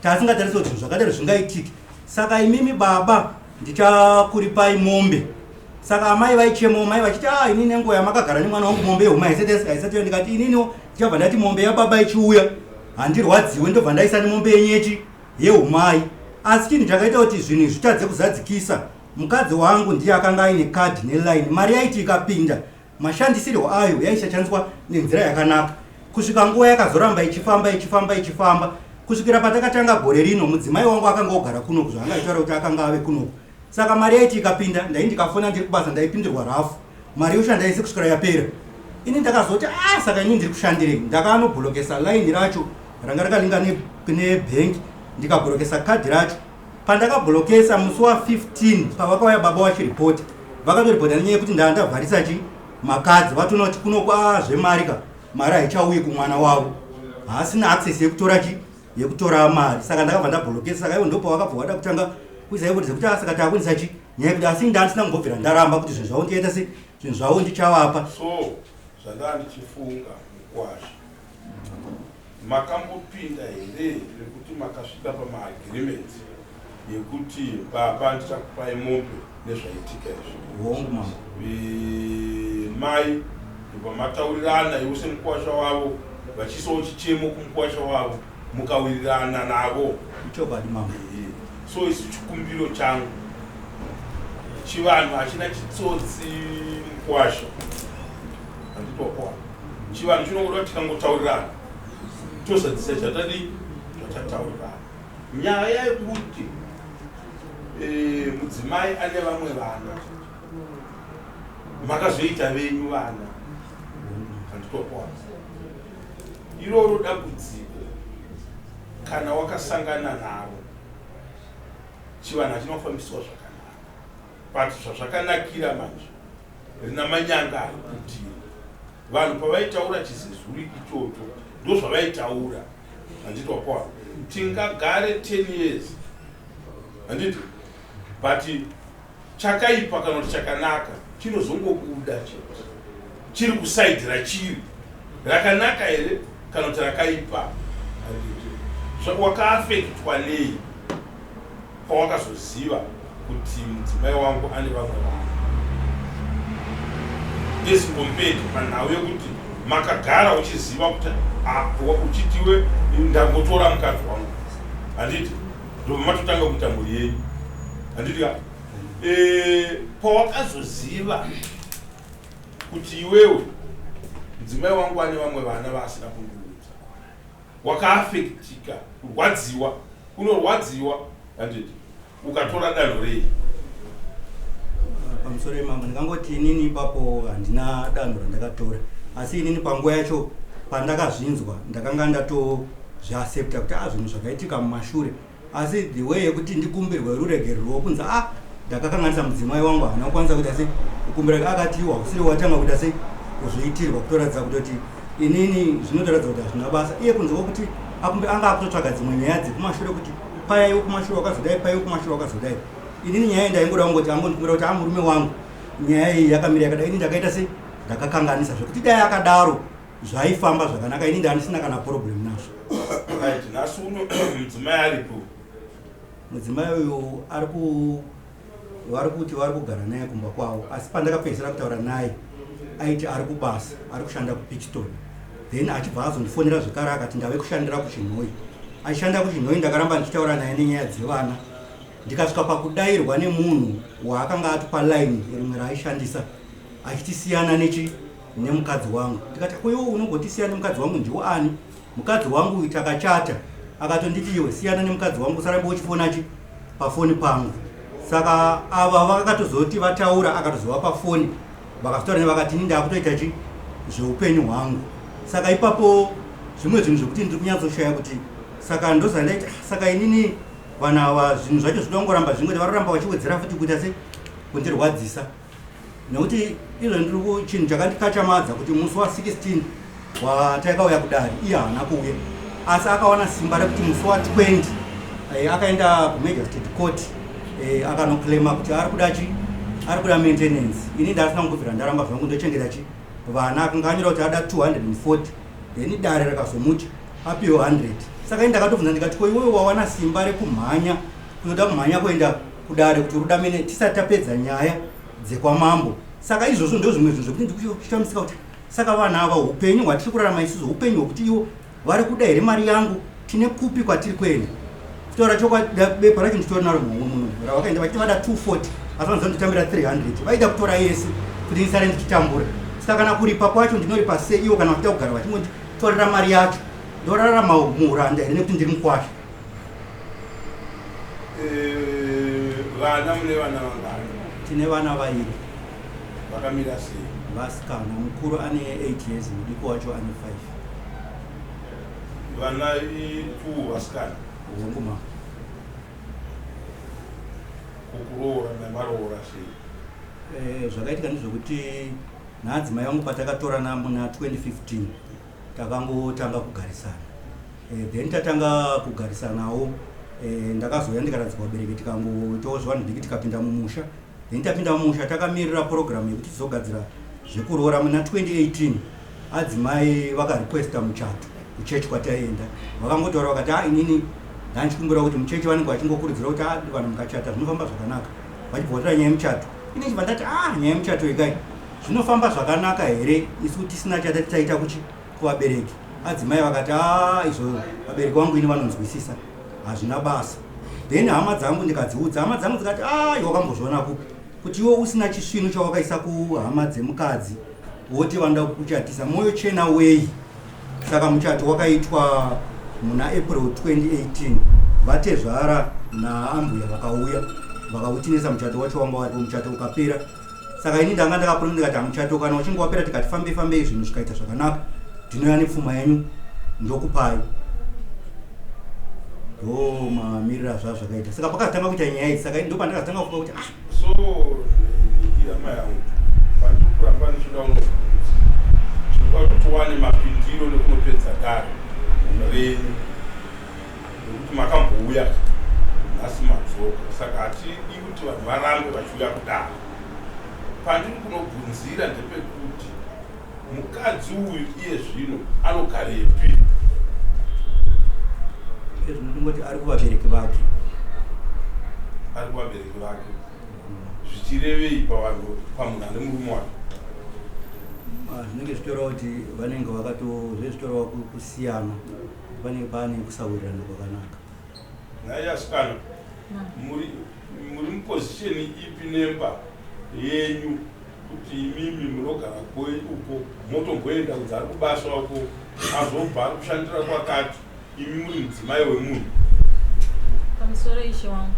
tasingatarisi kuti zvinhu zvakadaro zvingaitike. Saka imimi baba ndichakuripai mombe. Saka amai vaichemawo, mai vachiti a inini nenguva yamakagara nemwana wangu mombe yehuma haisati. Ndikati ininiwo ndichabva ndati mombe yababa ichiuya handirwadziwe, ndobva ndaisa nemombe yenyechi yeumai. Asi chinhu chakaita kuti zvinhu izvi zvitadze kuzadzikisa, mukadzi wangu ndiye akanga aine kadhi nelaini. Mari yaiti ikapinda, mashandisirwo ayo yaisashandiswa nenzira yakanaka kusvika nguva yakazoramba ichifamba ichifamba ichifamba kusvikira patakatanga gore rino. Mudzimai wangu akanga ogara kunoku, zvaanga achitaura kuti akanga ave kunoku. Saka mari yaiti ikapinda, ndai ndikafona ndiri kubasa ndaipindirwa rafu, mari yoshanda yese kusvikira yapera. Ini ndakazoti a saka ini ndiri kushandirei? Ndakanobholokesa laini racho ranga rakalinga nebhengi, ndikabholokesa kadhi racho. Pandakabholokesa musi wa15 pavakauya baba vachiripota, vakatoripota nenyaya yekuti ndaa ndavharisa chi makadzi, vatoona kuti kunoku a zvemari ka mari haichauyi kumwana wavo, haasina access yekutora chi yekutora mari. Saka ndakabva ndabholokesa. Saka ivo ndopavakabva vada kutanga kuisa ivo dzekuti a saka takuendesa chi nyaya yekuti, asi ndandisina kumbobvira ndaramba kuti zvinhu zvavo ndichaita se zvinhu zvavo ndichavapa. So zvandaa ndichifunga mukwasha, makambopinda here rekuti makasvika pamaagreements yekuti baba ndichakupai mombe nezvaitika izvi? Hongu mama. Mai ndobva mataurirana iwo semukwasha wavo, vachiisawo chichemo kumukwasha wavo, mukawirirana navo? Ichokwadi mama. So isu chikumbiro changu, chivanhu hachina chitsotsi mukwasha, handitokwa chivanhu chinongoda kuti tikangotaurirana tozadzisa chatadii zvatataurirana. Nyaya yekuti mudzimai ane vamwe vana, makazoita venyu vana, handitokwa iroro dambudziko kana wakasangana naro, chivanhu hachina kufambiswa zvakanaka. But zvazvakanakira manje rina manyanga ari kutiri vanhu pavaitaura chizezuri ichocho ndozvavaitaura, handiti wapoa tingagare 10 years, handiti? But chakaipa kana kuti chakanaka chinozongobuda chete chiri kusaidhi rachiri rakanaka here kana kuti rakaipa, handiti? Wakaafektwa nei pawakazoziva kuti mudzimai wangu ane vamwe vanhu, as compared panhau yekuti makagara uchiziva kuti uchitiwe ndangotora mukadzi wangu, handiti? Ndobva matotanga kuita mhuri yenyu, handiti ka? Pawakazoziva kuti iwewe mudzimai wangu ane vamwe vana vaasina kundiudza, wakaafektika, kurwadziwa, unorwadziwa, handiti? Ukatora danho rei? Pamusoro yemambo, ndingangoti inini ipapo handina danho randakatora, asi inini panguva yacho pandakazvinzwa ndakanga ndatozviaccepta kuti a zvinhu zvakaitika mumashure. Asi the way yekuti ndikumbirwe ruregerero kunzi a ndakakanganisa mudzimai wangu, haana kukwanisa kuita sei kukumbira. Akati iwa usiri watanga kuita sei kuzviitirwa, kutoratidza kutoti inini zvinotoratidza kuti hazvina basa. Iye kunze kwokuti akumbe anga akutotsvaga dzimwe nyaya dzekumashure kuti paya iwe kumashure wakazodai, paya iwe kumashure wakazodai. Inini nyaya ndaingoda kungoti angondikumbira kuti amurume wangu nyaya iyi yakamira yakadai, ini ndakaita sei ndakakanganisa, zvekuti dai akadaro zvaifamba zvakanaka. Ini ndandisina kana problem nazvo. Right, nhasi uno mudzimai aripo? Mudzimai uyu ari ku vari kuti vari kugara naye kumba kwavo asi pandakapedzisira kutaura naye aiti ari kubasa ari kushanda kuPicston then achibva azondifonera zvekare akati ndave kushandira kuChinhoyi achishanda kuChinhoyi ndakaramba ndichitaura naye nenyaya dzevana ndikasvika pakudairwa nemunhu waakanga atipa line rimwe raaishandisa achitisiyana nechi nemukadzi wangu ndikati ko iwe unogotisiya nemukadzi wangu ndiwo ani mukadzi wangu uyu takachata akatonditi iwe siyana nemukadzi wangu usarambe uchifona chi pafoni pangu saka ava vakatozoti vataura akatozovapa foni vakazotaura ne vakati ini ndakutoita chi zveupenyu hwangu saka ipapo zvimwe zvinhu zvekuti ndiri kunyatsoshaya kuti saka ndozandaita saka inini vanhu ava zvinhu zvacho zvinoda kungoramba zvingoti varoramba vachiwedzera futi kuita se kundirwadzisa nekuti izvo ndiri chinhu chakandikachamadza kuti musi wa16 watakauya kudare iye haana kuuya asi akawana simba rekuti musi wa20 eh, akaenda kumagistrate court eh, akanoclaima kuti ari kuda chi ari kuda maintenance ini ndasina kungobvira ndaramba zvangu ndochengeta chi vana akanga anyora kuti ada 240 then dare rakazomuti apiwe 100 saka ini ndakatobvunza ndikati ko iwewe wawana simba rekumhanya kunoda kumhanya kuenda kudare kuti uruda mene tisati tapedza nyaya dzekwamambo saka izvozvo ndo zvimwe zvinhu zvekuti ndikushamisika kuti saka vanhu ava upenyu hwatiri kurarama isusu upenyu hwekuti ivo vari kuda here mari yangu tine kupi kwatiri kuenda kutaura chokwadi bepa racho nditori naro muhomwe muno ravakaenda vachiti vada 240 asi vanhu ndotambira 300 vaida kutora yese kuti ndisare ndichitambura saka kana kuripa kwacho ndinoripa sei ivo kana vachida kugara vachingonditorera mari yacho ndorarama muuranda here nekuti ndiri mukwasha Eh, vana mune vana vangani? Tine vana vairi. Vakamira sei? Vasikana, mukuru ane 8 years, mudiki wacho ane 5. Vana two vasikana? Hongu ma. Kukuroora nemaroora sei? Eh, zvakaitika ndezvekuti naadzimai vangu patakatorana muna 2015 takangotanga kugarisana eh, then tatanga kugarisanawo eh, ndakazouya ndikaradzikwa vabereki tikangoitawo zvivanhu diki tikapinda mumusha then tapinda mumusha takamirira purogiramu yekuti tizogadzira zvekuroora muna 2018 adzimai vakarequesta muchato kuchechi kwataienda vakangotaura vakati a ah, inini ndandichikumbira kuti muchechi vanenge vachingokurudzira kuti ah, vanhu mukachata zvinofamba zvakanaka vachibva vatora nyaya yemuchato ini chibva ndati a ah, nyaya yemuchato ikai Zvinofamba zvakanaka here isu tisina chatati taita kuchi kuvabereki? Adzimai vakati aa izvo vabereki vangu ini vanonzwisisa hazvina basa. Then hama dzangu ndikadziudza hama dzangu dzikati aa iwe wakambozviona kupi kuti iwe usina chisvinu chawakaisa kuhama dzemukadzi woti vanoda kukuchatisa mwoyo chena wei saka muchato wakaitwa muna April 2018 vatezvara naambuya vakauya vakautinesa muchato wacho wanga waripo muchato ukapera saka ini ndanga ndakapona ndikati hamuchato kana uchinge wapera tikati fambei fambei zvinhu zvikaita zvakanaka ndinouya nepfuma yenyu ndokupai ndo mamiriro azvaa zvakaita saka pakazotanga kuita nyaya idzi saka ndo pandakazotanga kufunga kuti ah so hama yangu pandiri kuramba ndichida unobvunza tinoda kuti tiwane mapindiro nekunopedza dare renyu nekuti makambouya nhasi madzoka saka hatidi kuti vanhu varambe vachiuya kudaro pandiri kunobvunzira ndepekuti mukadzi uyu iye zvino anogarepi ndingoti ari kuvabereki vake ari kuvabereki vake zvichirevei pavanhu pamunhu ane murume wake ah, zvinenge zvitoreva kuti vanenge vakato zvezvitoreva kusiyana Panenge pane kusawirirana kwakanaka. Nhai asikana, muri muri muposition ipi nemba yenyu kuti imimi munogara koi uko motomboenda kunzi ari kubasa uko azobva ari kushandira kwakati imi muri mudzimai wemunhu. Pamusoro ishe wangu.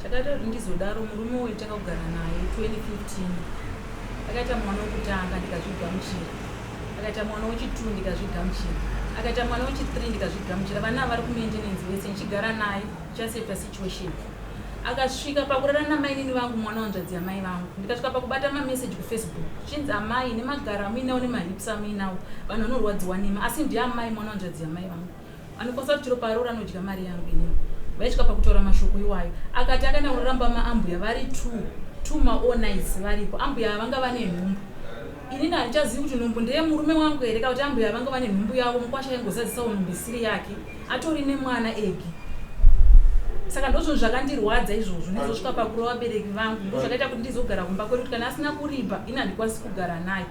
Chakaita kuti ndizodaro murume uyu takagara naye 2015 akaita mwana wekutanga ndikazvigamuchira akaita mwana wechi2 ndikazvigamuchira akaita mwana wechi3 ndikazvigamuchira vana ava vari kumaintenance vese ndichigara naye ndichaseta situation akasvika pakurara namainini vangu mwana wanzvadzi yamai vangu ndikasvika pakubata mameseji kufacebook chinzi amai nemagaro amuinawo nemahips amuinawo vanhu vanorwadziwa nema asi ndiamai mwana wanzvadzi yamai vangu Anokwanisa kuti chero paroora anodya mari yangu inini. Vaisvika pakutaura mashoko iwayo. Akati akaenda kunoramba maambuya vari two, two maall nights varipo. Ambuya ava vanga vane nhumbu. Inini handichazivi kuti nhumbu ndeye murume wangu here kana kuti ambuya vanga vane nhumbu yavo mukwasha aingozadzisawo nhumbu isiri yake. Atori nemwana egi. Saka ndozvinhu zvakandirwadza izvozvo, ndizosvika pakurova vabereki vangu. Ndozvakaita kuti ndizogara kumba kwedu, kuti kana asina kuripa ini handikwanisi kugara naye.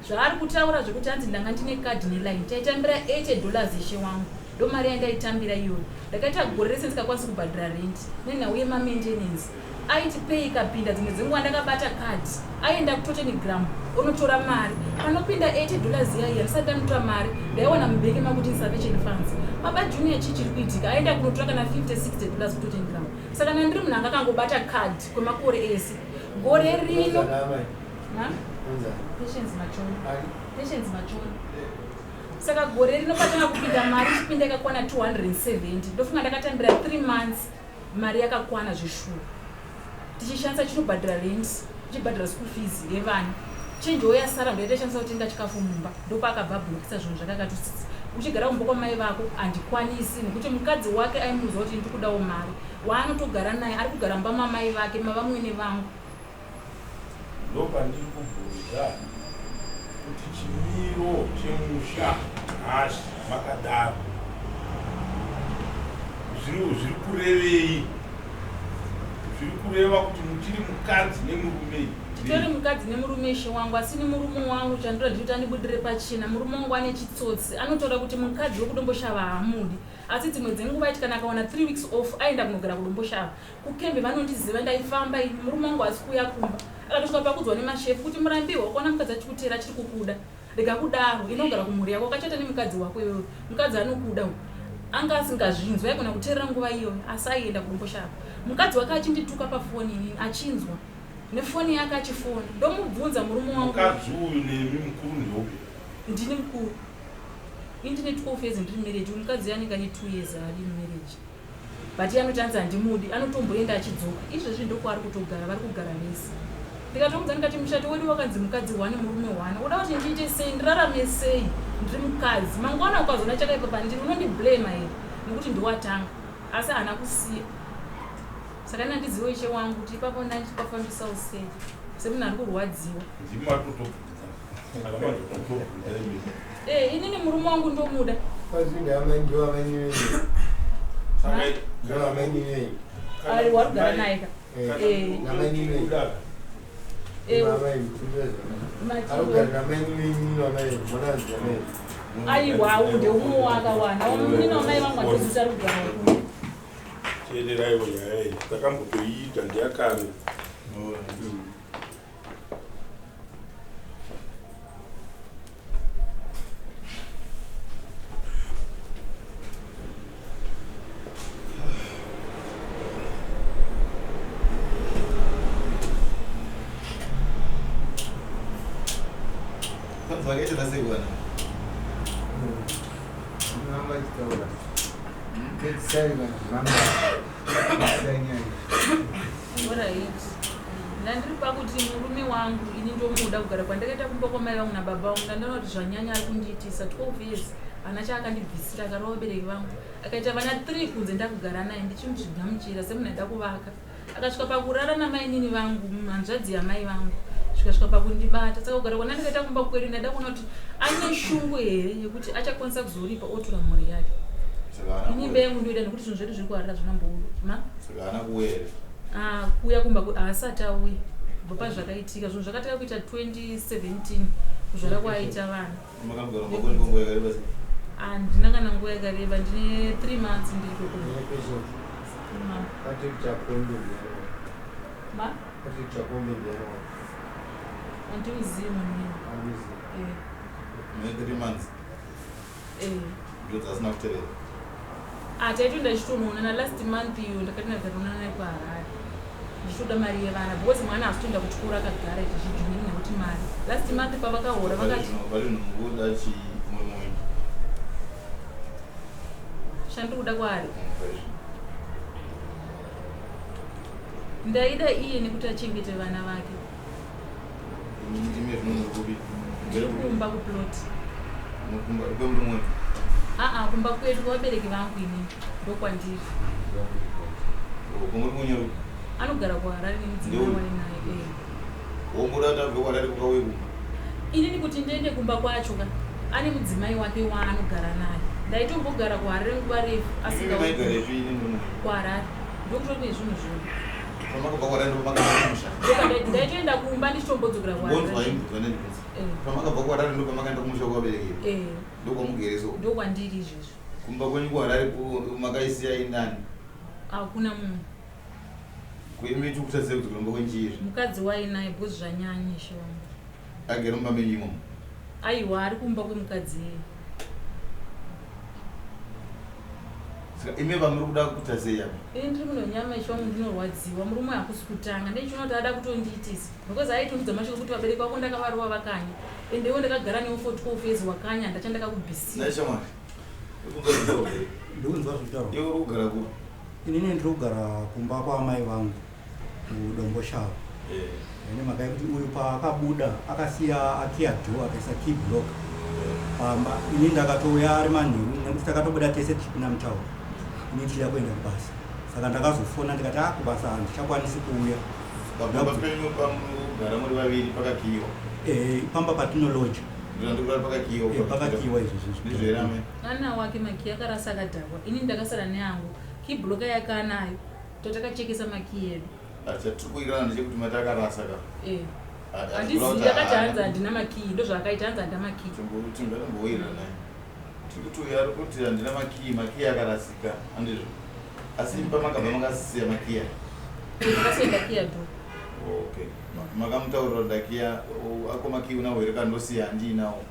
Zvaari kutaura zvekuti hanzi ndanga ndine kadhi neline, taitambira 80 dollars ishe wangu, ndo mari yandaitambira iyoyo. Ndakaita gore rese ndisingakwanisi kubhadhira rent nenhau yemamaintenance. Aiti pay ikapinda dzimwe dzenguva ndakabata kadhi, aienda kuTottenham onotora mari. Panopinda 80 dollars iya iya ndisati ndanotora mari ndaiwana mubheke makuti insufficient funds. Baba Junior chii chiri kuitika? Aenda kunotora kana 50 60 dollars kuTottenham. Saka ndandiri munhu anga akangobata kadhi kwemakore ese. Gore rino Patience Machoni. Patience Machoni. Saka gore rino patanga kupinda mari ichipinda yakakwana 270. Ndofunga ndakatambira 3 months mari yakakwana zveshuwa. Tichishandisa chinobhadhara rent, tichibhadhara school fees yevana. Change wo yasara ndoita shandisa kutenga chikafu mumba. Ndopaakabva ablockisa zvinhu zvake akati uchigara kumba kwamai vako handikwanisi nekuti mukadzi wake aimuudza kuti ndikudawo mari. Waanotogara naye ari kugara mumba mamai vake mavamwene vangu. Ndopandiri kubvunza kuti chimiro chemusha nhasi makadaro zviri zviri kurevei? Zviri kureva kuti muchiri mukadzi nemurume? Titori mukadzi nemurume ishe wangu, asi ni murume wangu chandoda ndikuti andibudire pachena. Murume wangu ane chitsotsi, anotaura kuti mukadzi wekuDomboshava haamudi, asi dzimwe dzenguva aiti kana akawana 3 weeks off aenda kunogara kuDomboshava. Kukembe vanondiziva ndaifamba ini murume wangu haasi kuuya kumba. Akatosvika pakuudzwa nemashefu kuti Murambiwa ukaona mukadzi achikuteera achiri kukuda rega kudaro inogara kumhuri yako wakachata nemukadzi wako iwewe mukadzi anokuda uyu. Anga asingazvinzwi aigona kuteerera nguva iyoyo asi aienda kuDomboshava. Mukadzi wake achindituka pafoni inini achinzwa nefoni yake achifona ndomubvunza murume wangu. Mukadzi uyu nemi mukuru ndeupi? Ndini mukuru. Ini ndine 12 years ndiri marriage uyu mukadzi anenge ane 2 years ari marriage. But iye anoti hanzi handimudi anotomboenda achidzoka izvezvi ndokwaari kutogara vari kugara vese. Ndikatomuudza ndikati muchato wedu wakanzi mukadzi one murume one uda kuti ndiite sei ndirarame sei ndiri mukadzi mangwana ukazoona chakaipa pandiri unondiblame here nekuti ndiwatanga asi haana kusiya saka ini handiziwe ishe wangu kuti ipapo ndandichipafambisawo sei semunhu ari kurwadziwa. Ndimi matotobvunza kana mazototobvunza imi. Eh, inini murume wangu ndomuda. Ari warugara naye ka. Eh. Eh. Aiwa, unde umwe wakawana. Munini wamai vangu andozita rugara kuno. Teereraiwo nyaya iyi takambotoiita ndeyakare. Vakaita sei vana? Ramba achitaura. Pedzisai vanhu ramba. Pedzisai nyaya. Alright. Ndandiri pakuti murume wangu ini ndomuda kugara kwandakaita kumba kwamai vangu nababa vangu ndandaona kuti zvanyanya ari kundiitisa 12 years hana chaakandibvisira akarova vabereki vangu akaita vana 3 kunze ndakugara naye ndichimuzvigamuchira semunhu aida kuvaka akasvika pakurara namainini vangu hanzvadzi yamai vangu zvikasvika pakundibata saka kugara kwandandikaita kumba kwedu ndaida kuona kuti ane shungu here yekuti achakwanisa kuzoripa otora mhuri yake ini imba yangu ndoida nekuti zvinhu zvedu zviri kuharira zvinambouma Saka haana kuuya here? Ah, kuuya kumba haasati auya kubva pazvakaitika zvinhu zvakatanga kuita 2017 kuzvara kwaaita vana. Makambogara kumba kwenyu kwenguva yakareba sei? Handina kana nguva yakareba, ndine 3 months ndiri ikoko. Patrick Chakombe ndiani? Ma? Patrick Chakombe ndiani? Handimuzivi munhu. Handimuzivi. Eh. Mune 3 months. Eh. Ndidzo dzasina kutevera. Ah, taitoenda tichitonoonana last month iyo ndakati ndakatoonana naye kuHarare ndichitoda mari yevana because mwana haasi kutoenda kuchikoro akagara ita chijumini nekuti mari last month pavakahora vakati Pari zvino mukuda chii murume wenyu? Chandiri kuda kwaari ndaida iye nekuti achengete vana vake. Ndimi zvino muri kupi? Ndiri kumba kuplot. Kumba kwemurume wenyu? Aa, kumba kwedu kwavabereki vangu ini ndokwandiri. Kumurume wenyu? Anogara kuHarare nemudzimai wainaye. Eh. Womboda kuti abve kuHarare kukauye kumba? Inini kuti ndiende kumba kwacho ka ane mudzimai wake waanogara naye. Ndaitombogara kuHarare nguva refu asinga. Maigara ipi nemurume wenyu? KuHarare. Ndokutori nezvinhu zvinhu. Pamakabva kuHarare ndopamakabva kumusha. Ndaitoenda kumba ndichitombodzokera Ngonzwa kuHarare. imbuzwa nendibvunza. Eh. Pamakabva kuHarare ndopamakaenda kumusha kwavabereki. Eh, Ndokwamugere so. ndokwandiri izvezvo. Kumba kwenyu kuHarare makaisiya inani. Hakuna munhu. Kuimi tikutasei kuti kulomba kwenjiri. Mukadzi wainaye because zvanyanya ishe wangu. Agere mumba menyu imomo. Aiwa ari kumba kwemukadzi iye. Saka imi vamuri kuda kuita sei apa? Ini ndiri munonyama ishe wangu ndinorwadziwa murume hakusi kutanga ndichiona kuti ada kutondiitisa because aitonudza mashoko kuti vabereki vako ndakavarova vakanya ende iwo ndakagara newo for 12 years wakanya handachandakakubvisira. Nhai shamwari. Uri kunzwa zvitaurwa here? Ndikunzwa zvitaurwa. Iwe uri kugara kupi? Inini ndiri kugara kumba kwaamai vangu kuDomboshava. Eh. Nemhaka yekuti uyu paakabuda akasiya akiya door akaisa key block pamba. Ini ndakatouya ari manheru nekuti takatobuda tese tichipinda mutauni. Ini ndichida kuenda kubasa. Saka ndakazofona ndikati ah kubasa handichakwanisi kuuya. Pamba penyu pamugara muri vaviri pakakiyiwa. Eh, pamba patinoloja. Ndinoda pakakiyiwa. Eh, pakakiyiwa izvozvo. Ndizvo here amai? Ana wake makiyi akarasa akadhakwa ini ndakasara neangu key block yake anayo totakachekesa makiyi edu. Chatiri kuwirirana ndechekuti mati akarasa ka. Eh. Handizivi akati hanzi handina makiyi ndozvaakaita hanzi handina makiyi. Timbowirirana naye. Tiri kuti uyu ari kuti handina makiyi, makiyi akarasika. Handizvo. Asi imi pamakabva makasiya makiyi aya. Ndakasiya ndakiya door. Okay. Makamutaurira kuti ndakiya ako makiyi unawo here kana ndosiya handiinawo.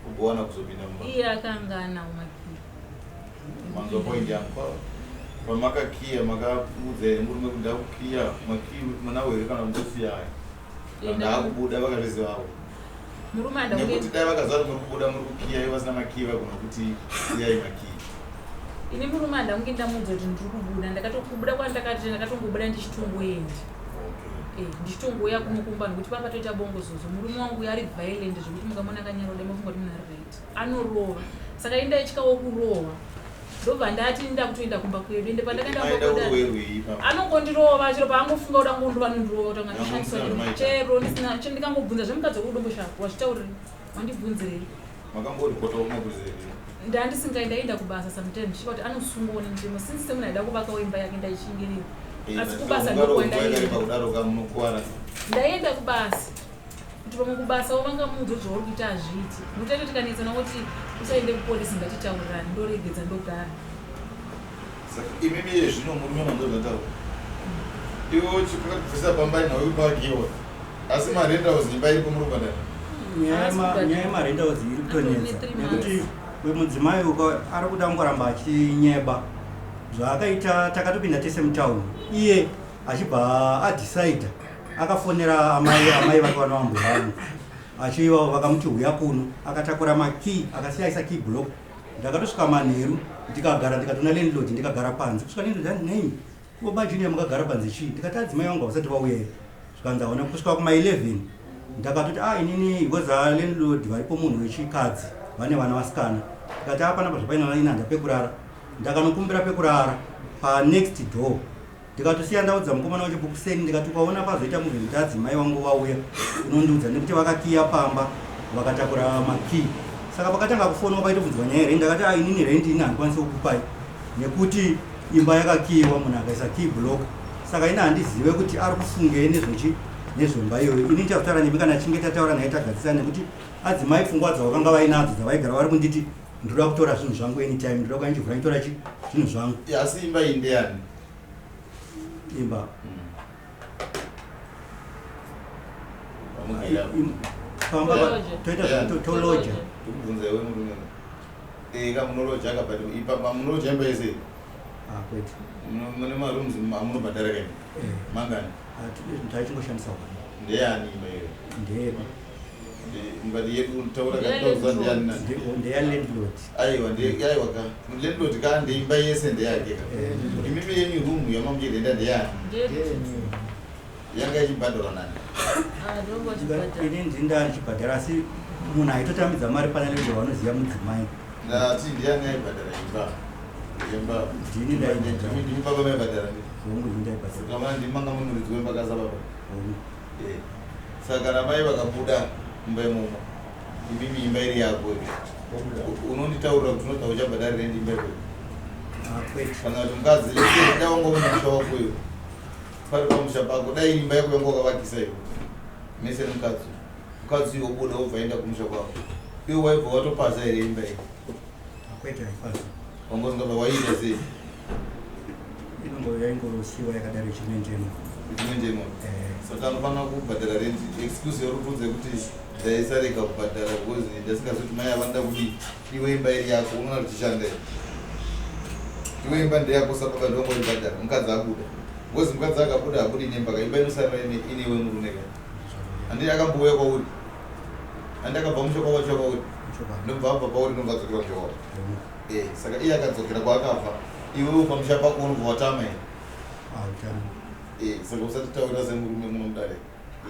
Ugowana kuzopinda mumba. Iye akanga anawo makiyi. Manzwa point yangu. Pamakakiya makaudza here murume kuti ndakukiya makiyi munawo here kana ndosiya aya. Eh, Ndaakubuda vakazvizivawo. Murume ada Nekuti kunge dai vakaziva kuti muri kubuda muri kukiya ivo vasina makiyi vagona kuti siyai makiyi. Ini murume ada kunge ndamuudza kuti ndiri kubuda ndakatokubuda kwandakati ndakatongobuda ndichitongoenda. Okay. Eh, ndichitongouya kuno kumba nekuti papa toita bongozozo murume wangu uyu ari violent zvekuti mukamona akanyarara mofunga kuti munhu ari right anorova saka ini ndaityawo kurohwa ndobva ndati ndakutoenda kumba kwedu ende pandakaenda Maida kumba kwedu kurowerwei ipapo? Anongondirova chero paangofunga kuda ngondova anondirova kuti angashandiswa. Yangomusina zvamaita. Chero ndisina chero ndikangobvunza zvemukadzi wekudombo shako wazvitaurire wandibvunzirei. Makangoripota kumapurisa here? Ndandisingai ndaenda kubasa sometimes ndichiva kuti anosungwawo nemutemo since semunhu aida kuvakawo imba yake ndaishingirira asi kubasa ndokwandaenda. Ungarova kudaro ka munokuwara. Ndaenda kubasa kuti pamwe kubasawo vangamuudza kuti zvauri kuita hazviiti nokuti acho tikanetsana kuti usaende kupolisi ngatitaurirane ndoregedza ndogara. Saka imimi iye zvino murume mandozvataura. Iwe uchikabvisa pamba nhau ipakiwa. Asi marentals imba iripo muri kubhadhara. Nyaya yemarentals iri kutonetsa Atone three nekuti uyu mudzimai uka ari kuda kungoramba achinyeba zvaakaita. Takatopinda tese mutauni iye achibva adhisaidha akafonera amai vake vanavambo vangu achiva vakamuti huya kuno akatakura makii akasiya aisa key block. Ndakatosvika manheru ndikagara ndikatona landlord ndikagara panze kusvika landlord andi nei kuba junior mukagara panze chii ndikati adzimai vangu havasati vauya here zvikanzi haona kusvika kuma11 ndakatoti a inini because landlord varipo munhu wechikadzi vane vana vasikana ndikati a panapa zvapaina ina pekurara ndakanokumbira pekurara panext door ndikatosiya ndaudza mukomana wechibhukuseni ndikati ukaona pazoita movement adzimai vangu vauya unondiudza nekuti vakakiya pamba vakatakura makii. Saka pakatanga kufonwa paitobvunzwa nyaya yerendi ndakati a inini rendi ini handikwanisi kukupai nekuti imba yakakiyiwa munhu akaisa key block saka ini handizive kuti ari kufungei nezvechi nezvemba iyoyo. Ini ndichazotaura nemi kana chinge tataura naye tagadzisana nekuti adzimai pfungwa dzavo vanga vainadzo dzavaigara vari kunditi ndoda kutora zvinhu zvangu anytime ndoda kuya ndichivhura nditora chi zvinhu zvangu. Asi imba iyi ndeyani? Imba Pamugere apo. Pamba Toloja. toita toloja. Ndikubvunza iwe murume. Eh ka munoloja ka but ipa munoloja imba yese. Ah, kwete. Mune marooms amunobhadhara kaini. Eh, Mangani? Ah, taichingoshandisa one. Ndeyani imba iyoyo? Ndeyedu. But yedu taura Ndeya kataura ndeyani nani? Ndeya landlord. Aiwa ndiye aiwa ka. Landlord ka ndeimba yese ndeyake ka. Eh. Imimi yenyu room yamamuchirenda ndeyani? Yanga ichibhadharwa nani? Ini ndinda ndichibhadhara asi munhu aitotambidza mari pana landlord vanoziva mudzimai. Ndati ndiyani aibhadhara imba? Imba. Ndini ndaibhadhara. Ndimi baba maibhadhara ndini. Hongu ndini ndaibhadhara. Saka ndimi manga munuridzi wemba kasa baba. Hongu. Eh. Saka kana mai vakabuda mumba imomo imimi imba iri yako iyo. Unonditaurira kuti unoda uchabhadhara rendi imba iyoyo. Ah, kwete. Kana kuti mukadzi lese dai wanga une musha wako iwe pari pamusha pako dai imba yako yanga wakavakisa iwe mese nemukadzi mukadzi uyo wobuda wobva aenda kumusha kwako iwe waibva watopaza here imba iyi? Ah, kwete, haipazi. Wanga usingabva waiita sei? Inongo yaingosiwa yakadaro ichimenjeno. Ichimenjeno. Eh. Saka anofanira kubhadhara rent. Excuse yauri kuunza yekuti ndaisarega kubhadhara because ndasingazivi kuti mai avanoda kudii. Iwe imba iri yako unoona kuti chishanda here? Iwe imba ndeyako sababa ndongoibhadhara mukadzi abuda. Because mukadzi akabuda habudi nemba ka imba inosarira ine ine iwe murume ka. Handi akambouya kwauri. Handi akabva musha kwavo achiuya kwauri. Ndobva abva pauri ndobva adzokera musha kwavo. Eh, saka iye akadzokera kwaakabva iwewe pamusha pako unobva watama here? Hautami. Eh, saka usatitaurira semurume muno mudare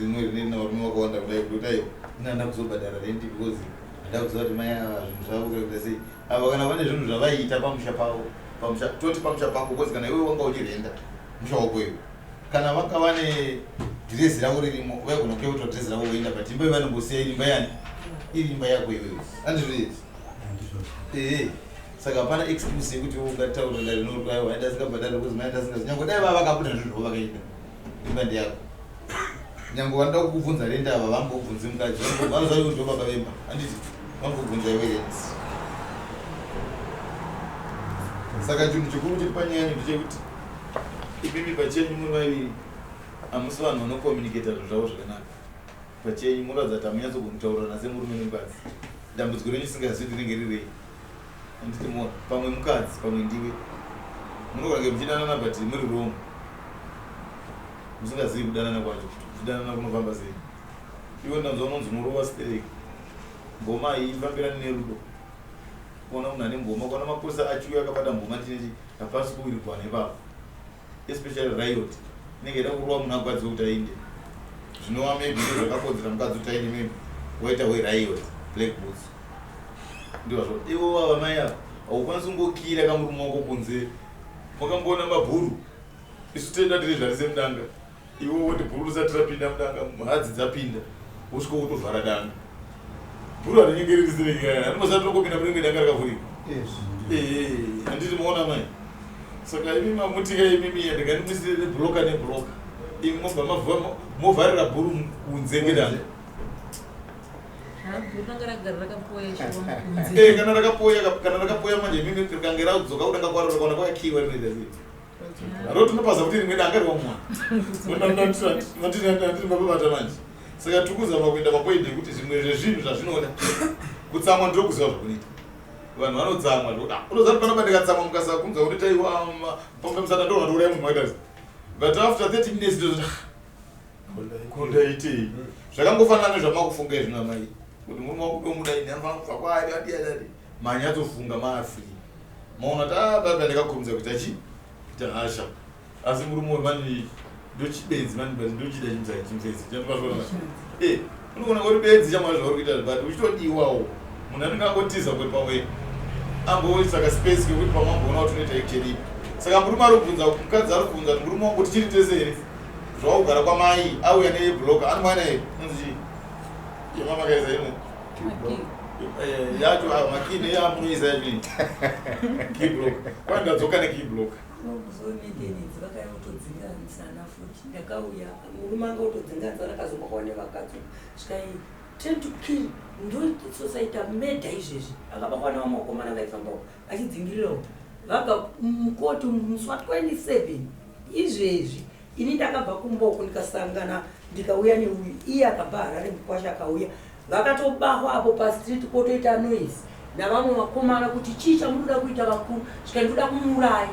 rimwe rine rina varume vakawanda kudai kuti aiwa ini handina kuzobhadhara rent because handina kuziva kuti mai ava zvinhu zvavo kuda kuita sei. Ava kana vane zvinhu zvavaiita pamusha pavo, pamusha toti pamusha pako because kana iwewe wanga uchirenda musha wako iwe. Kana vanga vane dhirezi ravo ririmo vaigona kuuya kutora dhirezi ravo voenda but imba yavanongosiya iri imba yani? Iri imba yako iwewe. Handizvo here? Handizvozvo. Ehe. Saka hapana excuse yekuti iwe ungataura dare rinoti aiwa aenda asingabhadhari because mai aenda asingazi. Nyangwe dai vava vakabuda zvinhu zvavo vakaenda. Imba ndeyako. Nyangwe vanoda kukubvunza rent ava vambobvunzi mukadzi. Vanoziva kuti ndivo baba vemba. Handiti? Vambobvunza iwe rent. Saka chinhu chikuru chiri panyaya yanyu ndechekuti imimi pachenyu muri vaviri hamusi vanhu vanocommunicata zvinhu zvavo zvakanaka. Pachenyu munoratidza kuti hamunyatsogoni kutaurirana semurume nemukadzi. Dambudziko renyu risingazivi rinenge riri rei. Handiti mo pamwe mukadzi pamwe ndiwe. Munogona kunge muchidanana but muri wrong. Musingazivi kudanana kwacho kuti kudanana kunofamba sei. Iwe ndanzwa unonzi unorova stereki. Mboma haifambirani nerudo. Kuona munhu ane mboma, kuona mapurisa achiuya akabata mboma chinechi hapasi kuwirirwana ipapo. Especially riot inenge ida kurova munhu agwadziwe kuti ainde. Zvinova maybe ndozvakakodzera mukadzi kuti ainde maybe waita weriot black boots. Ndizvo ivo ava mai ava haukwanisi kungokira kamurume wako kunze. Makamboona mabhuru? Isu tenda tiri zvarise mudanga. Iwe woti bhuru risati rapinda mudanga, mhadzi dzapinda, wosvika wotovhara danga. Bhuru harinyengereri sireki kaya, rinoziva rinongopinda mune rimwe danga rakavhurika. Eh, handiti maona mai? Saka imi mamutika imimi iya ndingandimuisire nebloka nebloka. Imi mobva mavhura movharira bhuru kunze kwedanga. Eh, kana rakapoya kana rakapoya manje imimi rikange radzoka kudanga kwaro rakaona kwakakiiwa rinoita sei? Rotonopaza kuti rimwe danga riwamwa. Ndiri mabata manje. Saka tiri kuzama kuenda papoindi yekuti zvimwe zvezvinhu zvazvinoda kutsamwa ndiro kuziva zvakunoita. Vanhu vanotsamwa zvekuti ah, unoziva kuti panapa ndikatsamwa mukasakunzwa kuti taiwa pamwe musana ndoona touraya munhu wakaita sei. But after 30 minutes ndozoti ah, ko ndaitei? Zvakangofanana nezvamakufunga izvi namai kuti murume wangu ndomuda ini anofanira kubva kwaari adi adi adi. Manyatsofunga maafree. Maona kuti ah baba ndakakurumidza kuita chi kuita hasha. Asi murume uyu mani ndochibenzi mani but ndochida chimzai chimzezi chandipazvona. Eh, unogona uri benzi chamwa zvauri kuita but uchitodiwawo. Munhu anenge angotiza kuti pamwe amboisa ka space kekuti pamwe amboona kuti unoita action ipi. Saka murume ari kubvunza mukadzi ari kubvunza kuti murume wangu tichiri tese here? Zvawakugara kwamai auya neblock anomwana here? Unonzi chii? Yemama kaisa ino. Eh, yacho ah, makey neyamunoisa yacho iyi. Key block. Kwai ndadzoka nekey block. Kuzometenedzi vakauya kutodzinganisana futi ndakauya murume anga otodzinganisana akazobakwa nevakadzi svikai trying to kill ndososaita murder izvezvi akabakwa nevamwe vakomana vaifambawo achidzingirirawo vabva mukoti musi wa 27 izvezvi ini ndakabva kumba uku ndikasangana ndikauya neuyu iye akabva harare mukwasha akauya vakatobahwa apo pastreet potoita noise navamwe vakomana kuti chii chamunoda kuita vakuru svika ndinoda kumuuraya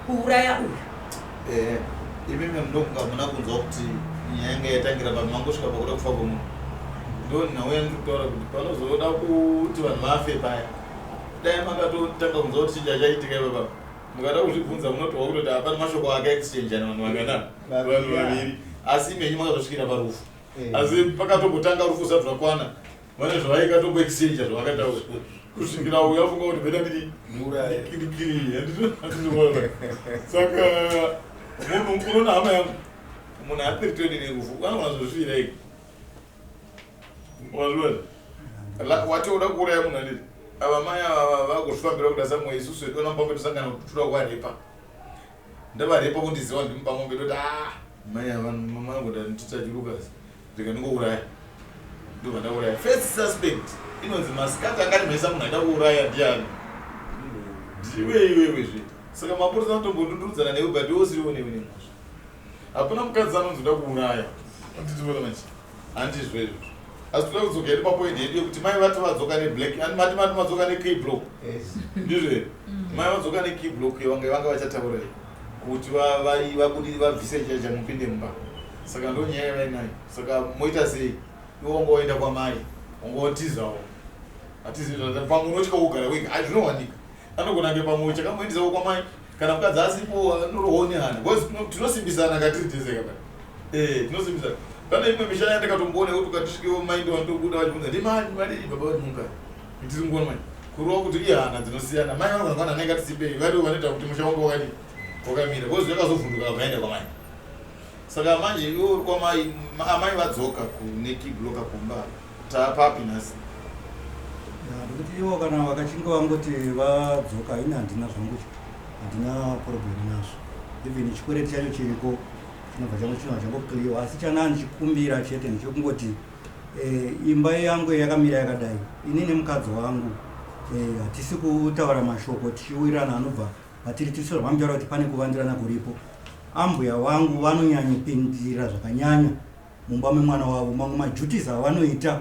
kuuraya uyu. Ehe imimi ndokunga hamuna kunzwa kuti nyaya yanga yatangira papi mangosvika pakuda kufa kwemunhu ndo nhau yandiri kutaura kuti panozoda kuti vanhu vafe paya dai makatotanga kunzwa kuti chii chachaitika ipapa mukada kuzvibvunza munotohwa kutoti hapana mashoko aka exchange vanhu vangana vanhu vaviri asi imi henyu makazosvikira parufu asi pakatombotanga rufu usati rwakwana vane zvavaikatombo exchange zvavakataura kusvikira uyo afunga kuti beta ndiri ndikiri handizviona saka munhu unoona hama yangu munhu hapiritweni nerufu anogona zozvifira ega wazviona wati uda kuuraya munhu anditi. Ava mai ava vakuzvifambira kuda samwe isusu hedu vana mupamwe tosangana kuti toda kuvarepa. Ndavarepa kundiziva ndimupa mombe toti ah mai ava mangoda nditachirukasi ndika ndingouraya. Ndobva ndauraya. First suspect inonzi masikati angandimhanyisa munhu aida kuuraya ndiani? Ndiwe iwewe zve. Saka mapurisa anotombondundurudzana newe but iwe usiriwo newe nemhosva. Hapana mukadzi anonzi uda kuuraya. Anditiona manje. Handizvo izvozvo. Asi toda kudzoka hedu papoint yedu yekuti mai vati vadzoka neblack and mati mati madzoka nekey block. Yes. Ndizvo here? Mai vadzoka nekey block yavanga vanga vachataura iyi kuti vabudi vabvise chacha mupinde mumba. Saka ndo nyaya yavainayo. Saka moita sei? Iwe wanga waenda kwamai, wanga watizawo. Hatizivi zvazvo. Pamwe unotya kugara wega. Ai zvinowanika. Anogona kunge pamwe chakamuendesawo kwamai kana mukadzi asipo anorohwawo nehana because tinosimbisana katiri tese kapa. Eh, tinosimbisana. Pane imwe misha yandakatomboona yekuti ukatisvikewo mai ndo vanotobuda vachibvunza ndimani madii baba vari mukati. Ndiri mukuona manje. Kurova kuti ihana dzinosiyana. Mai vangu vangana anenge atisimbei variwo vanoita kuti musha wangu wakadii wakamira because yakazovhunduka vakaenda kwamai. Saka manje iwe uri kwamai amai vadzoka kuneki bloka kumba. Taapapi nhasi? Nekuti ivo kana vakachinge vangoti vadzoka ini handina zvangu handina problem nazvo even chikwereti chacho chiriko chinobva changu chinobva changoclearwa asi chanaa ndichikumbira chete ndechekungoti eh, imba yangu yakamira yakadai ini nemukadzi wangu eh, hatisi kutaura mashoko tichiwirirana anobva patiri tiri vamutaura kuti pane kuvandirana kuripo ambuya vangu vanonyanyopindira zvakanyanya mumba memwana wavo mamwe maduties avanoita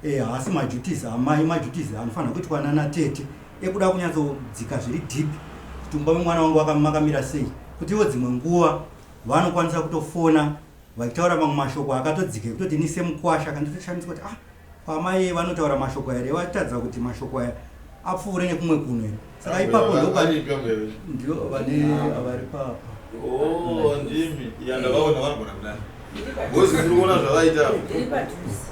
eh, haasi maduties amai maduties anofanira kuitwa nana tete ekuda kunyatsodzika zviri deep kuti mumba memwana wangu makamira sei kuti ivo dzimwe nguva vanokwanisa kutofona vachitaura mamwe mashoko akatodzika ekutoti ini semukwasha kanditoshamiswa kuti ah kwamai vanotaura mashoko here vatadza kuti mashoko aya apfuure nekumwe kuno here saka ipapo ndio vane vari papa oh, ndimi ya ndavaona vanogona kudani ngozi muri kuona zvavaita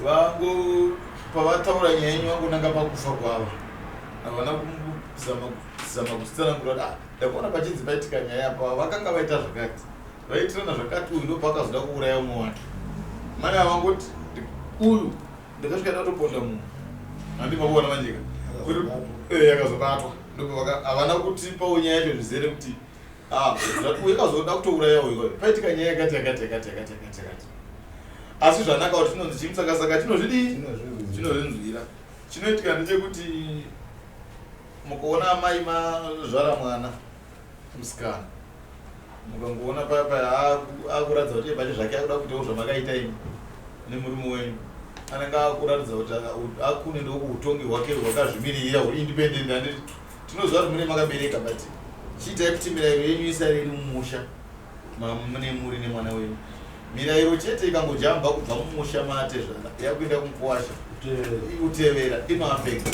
vangu pavataura nyaya yenyu vangonanga pakufa kwavo havana kuzama kutsanangura kuti ah, ndakuona pachinzi paitika nyaya apa vakanga vaita zvakati vaitirana zvakati uyu ndopaakazoda kuuraya umwe wake mai ava vangoti uyu ndakasvika ndatoponda munhu handi makuona manjeka eh, akazobatwa havana kutipawo nyaya yacho zvizere kuti ah, uyu akazoda kutouraya uyu paitika nyaya yakati yakati yakati yakati yakati yakati asi zvanaka kuti tinonzi chimutsakasaka chinozvidii chinozvinzwira chinoitika ndechekuti mukaona amai mazvara mwana musikana mukangoona paya paya akuratidza kuti pache zvake akuda kuitawo zvamakaita imi nemurume wenyu anenge akuratidza kuti akune ndokuutongi hwake hwakazvimiririra huri independent handiti tinoziva kuti mune makabereka but chiitai kuti mirayiro yenyu isare iri mumusha mune muri nemwana wenyu mirayiro chete ikangojamba kubva mumusha maatezvara yakuenda kumukuwasha kutevera inoafekta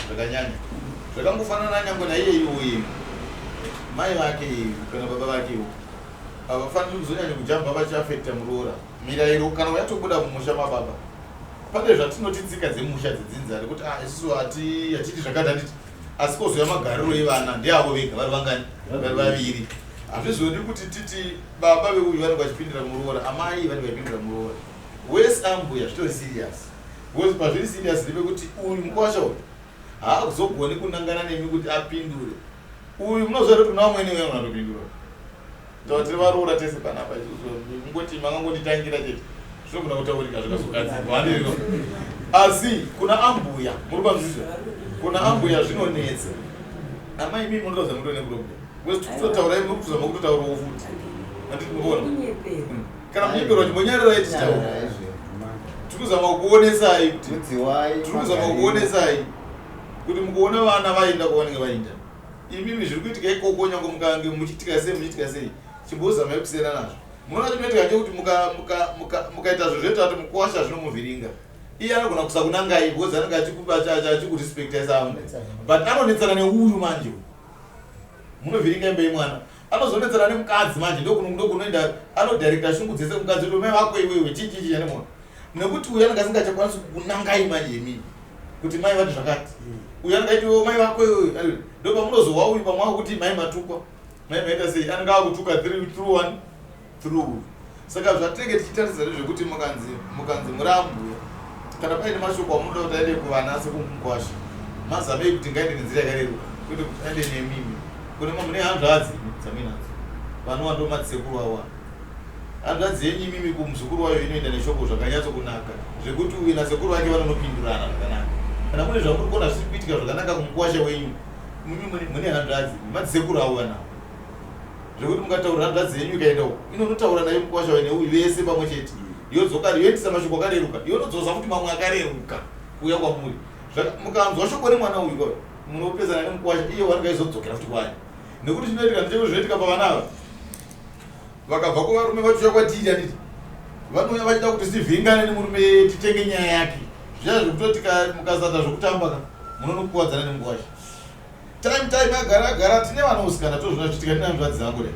zvakanyanya zvakangofanana nyangwe naiye iwoye mai vake iyu kana baba vake iwo havafaniri kuzonyanya kujamba vachiafekta muroora mirayiro kana yatobuda mumusha mababa pane zvatinoti tsika dzemusha dzedzinza rekuti ah, isusu hatiiti zvakati handiti asi kozouya magariro evana ndeavo vega vari vangani vari vaviri hazvizodi kuti titi baba veuyu vanenge vachipindira muroora amai vanenge vachipindira muroora wese ambuya zvitori serious because pazviri serious ndepekuti uyu mukwasha uyu haakuzogoni kunangana nemi kuti apindure uyu munoziva kuti kuna vamwene uya unatopindura taura tiri varoora tese panapa isusu kungoti makangonditangira chete zvinogona kutaurika zvikazogadzirwa handiriko asi kuna ambuya muri kwanzizwa kuna ambuya zvinonetsa amai mii munotaudza muto neproblem because tikutotaura imi kutozama kutotaurawo futi handiti mukuona hmm. kana munyeperwa chimbonyarirai tichitaura tiri kuzama kukuonesai kuti tiri kuzama kukuonesai kuti mukuona vana vaenda kwavanenge vaenda imimi zviri kuitika ikoko nyange mukange muchiitika sei muchiitika sei chimbozamai kusiyana nazvo munoona chinoitika chekuti mukaita zvo zvoita kuti mukuwasha zvinomuvhiringa iye anogona kusakunangai because anenge achikurespecta saamwe but anonetsana neuyu manje munovhiringa imba yemwana anozonetsana nemukadzi manje ndokunoenda anodirecta shungu dzese mukadzi kuti mai vako iwewe chichichi anemona nekuti uyu anenge asingachakwanisi kukunangai manje imini kuti mai vati zvakati uyu anenge aiti iwewe mai vako iwewe ndopamunozohwa uyu pamwe akuti mai matukwa mai maita sei anenge akutuka through one through uyu saka zvatinenge tichitarisa ndezvekuti mukanzi mukanzi muri ambuya kana paine mashoko amunoda kuti aende kuvana sekumukwasha Mazamei kuti ngaende nenzira yakareruka kwete kuti aende nemimi. Kune mune hanzvadzi dzamuinadzo vanova ndomadzisekuru avo ava. Hanzvadzi yenyu imimi kumuzukuru wayo inoenda neshoko zvakanyatso kunaka zvekuti uyu nasekuru vake vanonopindurana zvakanaka. Kana mune zvamuri kuona zvisiri kuitika zvakanaka kumukuwasha wenyu mimi mune hanzvadzi nemadzisekuru avo vanawo zvekuti mukataurira hanzvadzi yenyu ikaenda uko inonotaura naye mukuwasha wayo neuyu vese pamwe chete yodzoka yoendesa mashoko akareruka yonodzosa futi mamwe akareruka kuuya kwamuri. Mukanzwa shoko remwana uyu kwayo munopedzana nemukuwasha iye wanenge aizodzokera futi kwaari nekuti chinoitika ndechekuti zvinoitika pavana ava vakabva kuvarume vachiuya kwatiri handiti vanouya vachida kuti sivhengane nemurume titenge nyaya yake zviya zvekutoti mukasata zvekutamba ka munonokuwadzana nemukuwasha time time agara agara tine vanosikana tozvona zvichitika tine hanzvadzi dzangu re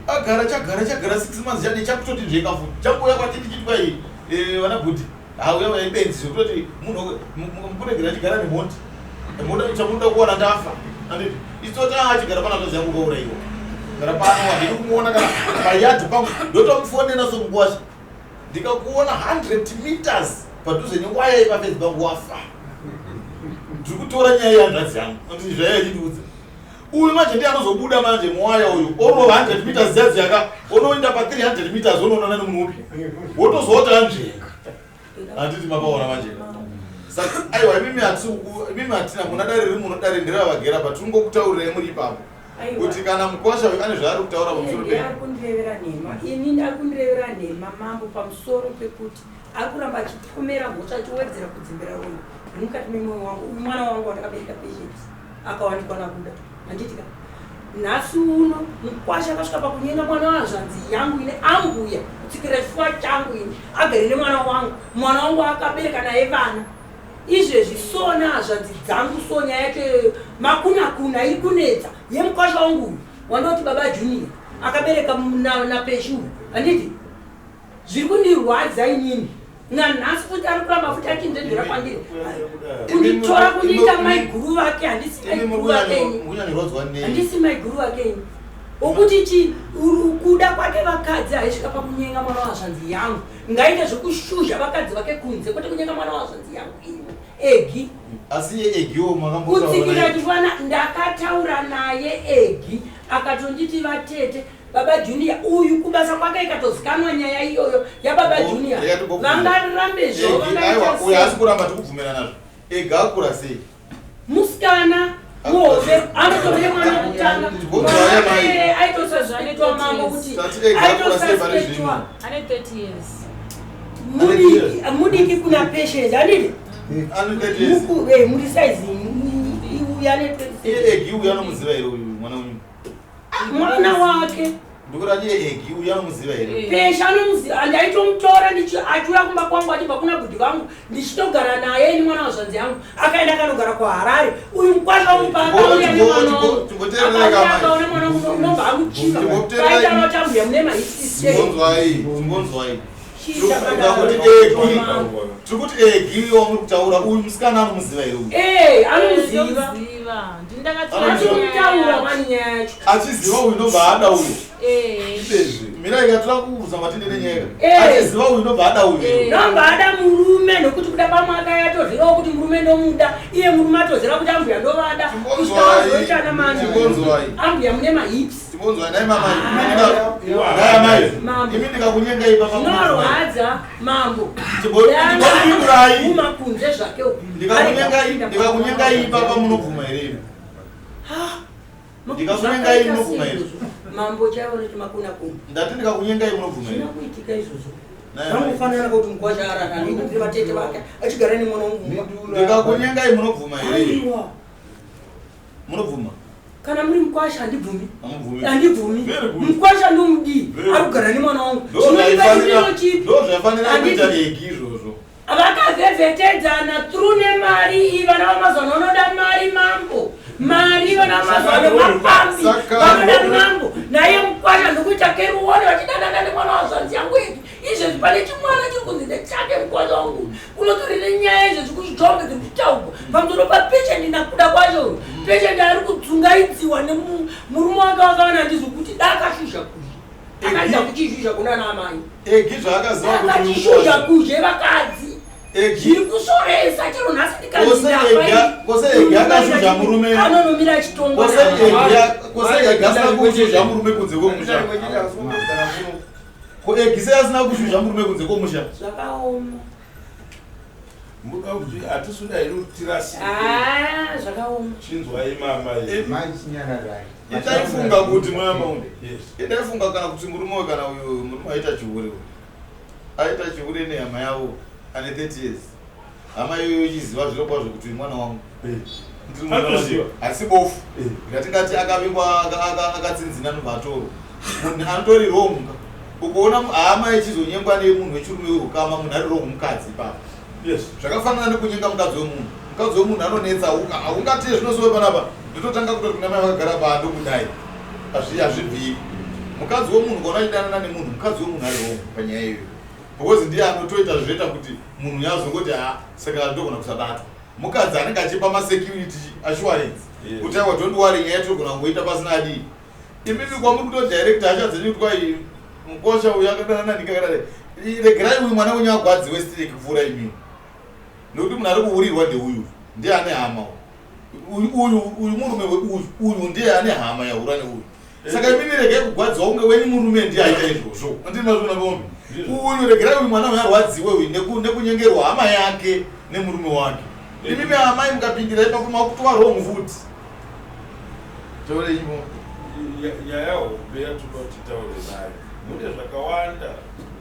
agara chagara chagara six months chade chakutoti nzvenga futi changouya kwatiri chitwa iyi eh, vana bhuti hauya uya ibenzi zvekutoti munhu mukuregera achigara nemhondi mhondi chamunoda kuwana ndafa anditi isoti ah, achigara pana hanzvadzi yangu kauraiwa gara pano handidi kumuona kana payadhi pangu ndotomufonera somukwasha ndikakuona 100 meters padhuze newaya yepafenzi pangu wafa ndiri kutora nyaya yehanzvadzi yangu anditi zvaiya ichindiudza uyu manje ndiye anozobuda manje muwaya uyu onova 100 meters dziya dziyaka onoenda pa 300 meters onoonana nemunhu upi wotozoti anzvenga handiti mapaona manje saka aiwa imimi hatisi imimi hatina muna dare riri muno dare nderavagera pa tingokutaurirai muri ipapo kuti kana mukwasha uyu ane zvaari kutaura pamusoro pe ari kundirevera nhema ini ari kundirevera nhema mambo pamusoro pekuti ari kuramba achipomera mhosva achiwedzera kudzimbira ronda riri mukati memwoyo wangu uyu mwana wangu wandakabereka patience akawanikwa nakuda handiti ka nhasi uno mukwasha akasvika pakunyenga mwana wazvanzi yangu ine ambuya kutsikira chifuva changu ini agere nemwana wangu mwana wangu akabereka naye vana izvezvi sona hazvanzi dzangu so nyaya yacho makunakuna iri kunetsa yemukwasha wangu uyu wandoti baba junior akabereka napeshi uyu handiti Zviri kundirwadza inini nanhasi futi ari kuramba futi achinzvenzvera kwandiri kunditora kundiita maiguru vake handisi maiguru vake ini handisi maiguru vake ini wokuti chi kuda kwake vakadzi haisvika pakunyenga mwana wazvanzi yangu ngaite zvekushuzha vakadzi vake kunze kwete kunyenga mwana wazvanzi yangu ini egi asi iye egiwo makambotsikira chifana ndakataura naye egi akatonditi vatete Baba Junior uyu kubasa kwake ikatozikanwa nyaya iyoyo yababa oh, Junior vangarambe zvavo vangaita sei? Uyu kuramba tikubvumira nazvo. Ega akura sei? Musikana muhombe anotovire mwana wekutanga aitosaspectwa mambo kuti aitosaspectwa ane 30 years mudiki mudiki kuna patient andidi eh, muri size uyu ane 30 egi uyu anomuziva here uyu mwana uyu mwana wake ndikuti egi uyu anomuziva here eh. pesha anomuziva ndaitomutora achiuya kumba kwangu achibva kuna bhudhi vangu ndichitogara naye ini mwana wazvanzi yangu akaenda akanogara kuharare uyu mukwasha wangu paakauya nemwana wangu akaona mwana wangu unobva amuchiva paitaura kuti ambuya mune mahisisei tiri kuti egi wamuri kutaura uyu musikana anomuziva here uyu eh, anomuziva atomutaura wani nyaya yacho achiziva uyu ndobva ada uyu eh. izvezvi mira ikatora kuuza matinde nenyaya eh. achiziva uyu ndobva ada uyu ndobva ada murume nokuti kuda pamwe akaya atozirawo kuti murume ndomuda iye murume atozira kuti ambuya ndovada kusvika vazoitana mani ambuya mune mahips Timbonzwa nhai mama nhai amai imi ndikakunyenga ipa zvinorwadza mambo timbopindurai uma kunze zvake uku ndikakunyenga ndikakunyenga ipa pamunobvuma here imi ndikakunyenga imi munobvuma here mambo chaivo noti makuna kuna ndati ndikakunyenga imi munobvuma here zvina kuitika izvozvo zvangofanana kuti mukwasha arara nekuti vatete vake achigara nemwana wangu ndikakunyenga imi munobvuma here aiwa Munobvuma? Kana muri mukwasha handibvumi. Handibvumi. Mukwasha ndomudii? Ari kugara nemwana wangu. Zvinodiwa chipi? Ndozvafanira kuita egi izvozvo. Vakavhevhetedzana through nemari iyi vana vamazano vanoda mari mambo. Mari vana vamazano mapambi vanoda mambo. Naye mukwasha ndokuita keruone vachidanana nemwana wazvanzi yangu egi. Izvezvi pane chimwana chiri kunzi ndechake mukwasha wangu. Kunotori nenyaya izvezvi kuzvijombe dziri kutaurwa pamusoro papesheni nakuda kwacho uyu pesheni ari kudzungaidziwa nemurume wake wakaona ndizvo kuti dakashuzha kuzhe akaita kuchizhuzha kuna ana amai egi zvaakaziva akachishuzha kuzhe vakadzi. Zviri kusvoresa chero nhasi ndikandiakashuzha murume anonomira achitongwa kose egi asina kushuzha murume kunze kwemusha ko egi sei asina kushuzha murume kunze kwemusha zvakaoma Muda kuti hatisuda here kuti tirasike. Ah, zvakaoma. Chinzwai mama. Mai chinyararai. Itaifunga kuti mwana maunde. Yes. Itaifunga kana kuti murume uyu kana uyu murume aita chihure uyu. Aita chihure nehama yavo ane 30 years. Hama iyoyo ichiziva zviro kwazvo kuti uyu mwana wangu. Ndiri mwana wangu. Anoziva. Asi bofu. Eh. Ngatingati akavingwa akatsinzina anobva atorwa. Munhu anotori wrong. Ukuona hama ichizonyengwa nemunhu wechirume wehukama munhu ari wrong mukadzi ipapo. Yes. Zvakafanana nekunyenga mukadzi wemunhu. Mukadzi wemunhu anonetsa haungati zvinosowe panapa ndototanga kutoti kuna mai vakagara pa ndokudai. Hazvibviri. Mukadzi wemunhu ukaona achidanana nemunhu mukadzi wemunhu ari wrong panyaya iyoyo. Because ndiye anotoita zvinoita kuti munhu yazongoti ha saka ndogona kusabatwa. Mukadzi anenge achipa masecurity assurance Yes. kuti aiwa don't worry nyaya tirogona kungoita pasina adii. Imimi kwamuri kutodirecta hasha dzenyu kuti kwai mukosha uyu akadanana ndikakadai. Regerai uyu mwana wenyu agwadziwe stireki kupfuura imimi. Nekuti munhu ari kuhurirwa ndeuyu ndiye ane hama uyu uyu uyu murume uyu uyu ndiye ane hama yahura neuyu. Saka imimi regai kugwadziwa kunge wenyu murume ndiye aita izvozvo. Andini mazviona bombe. Uyu regerai uyu mwana uyu arwadziwe uyu nekunyengerwa hama yake nemurume wake. Imimi amai mukapindira ipapo makutova wrong futi. Taure ivo. Nyaya hombe yatoda kuti titaure nayo. Mune zvakawanda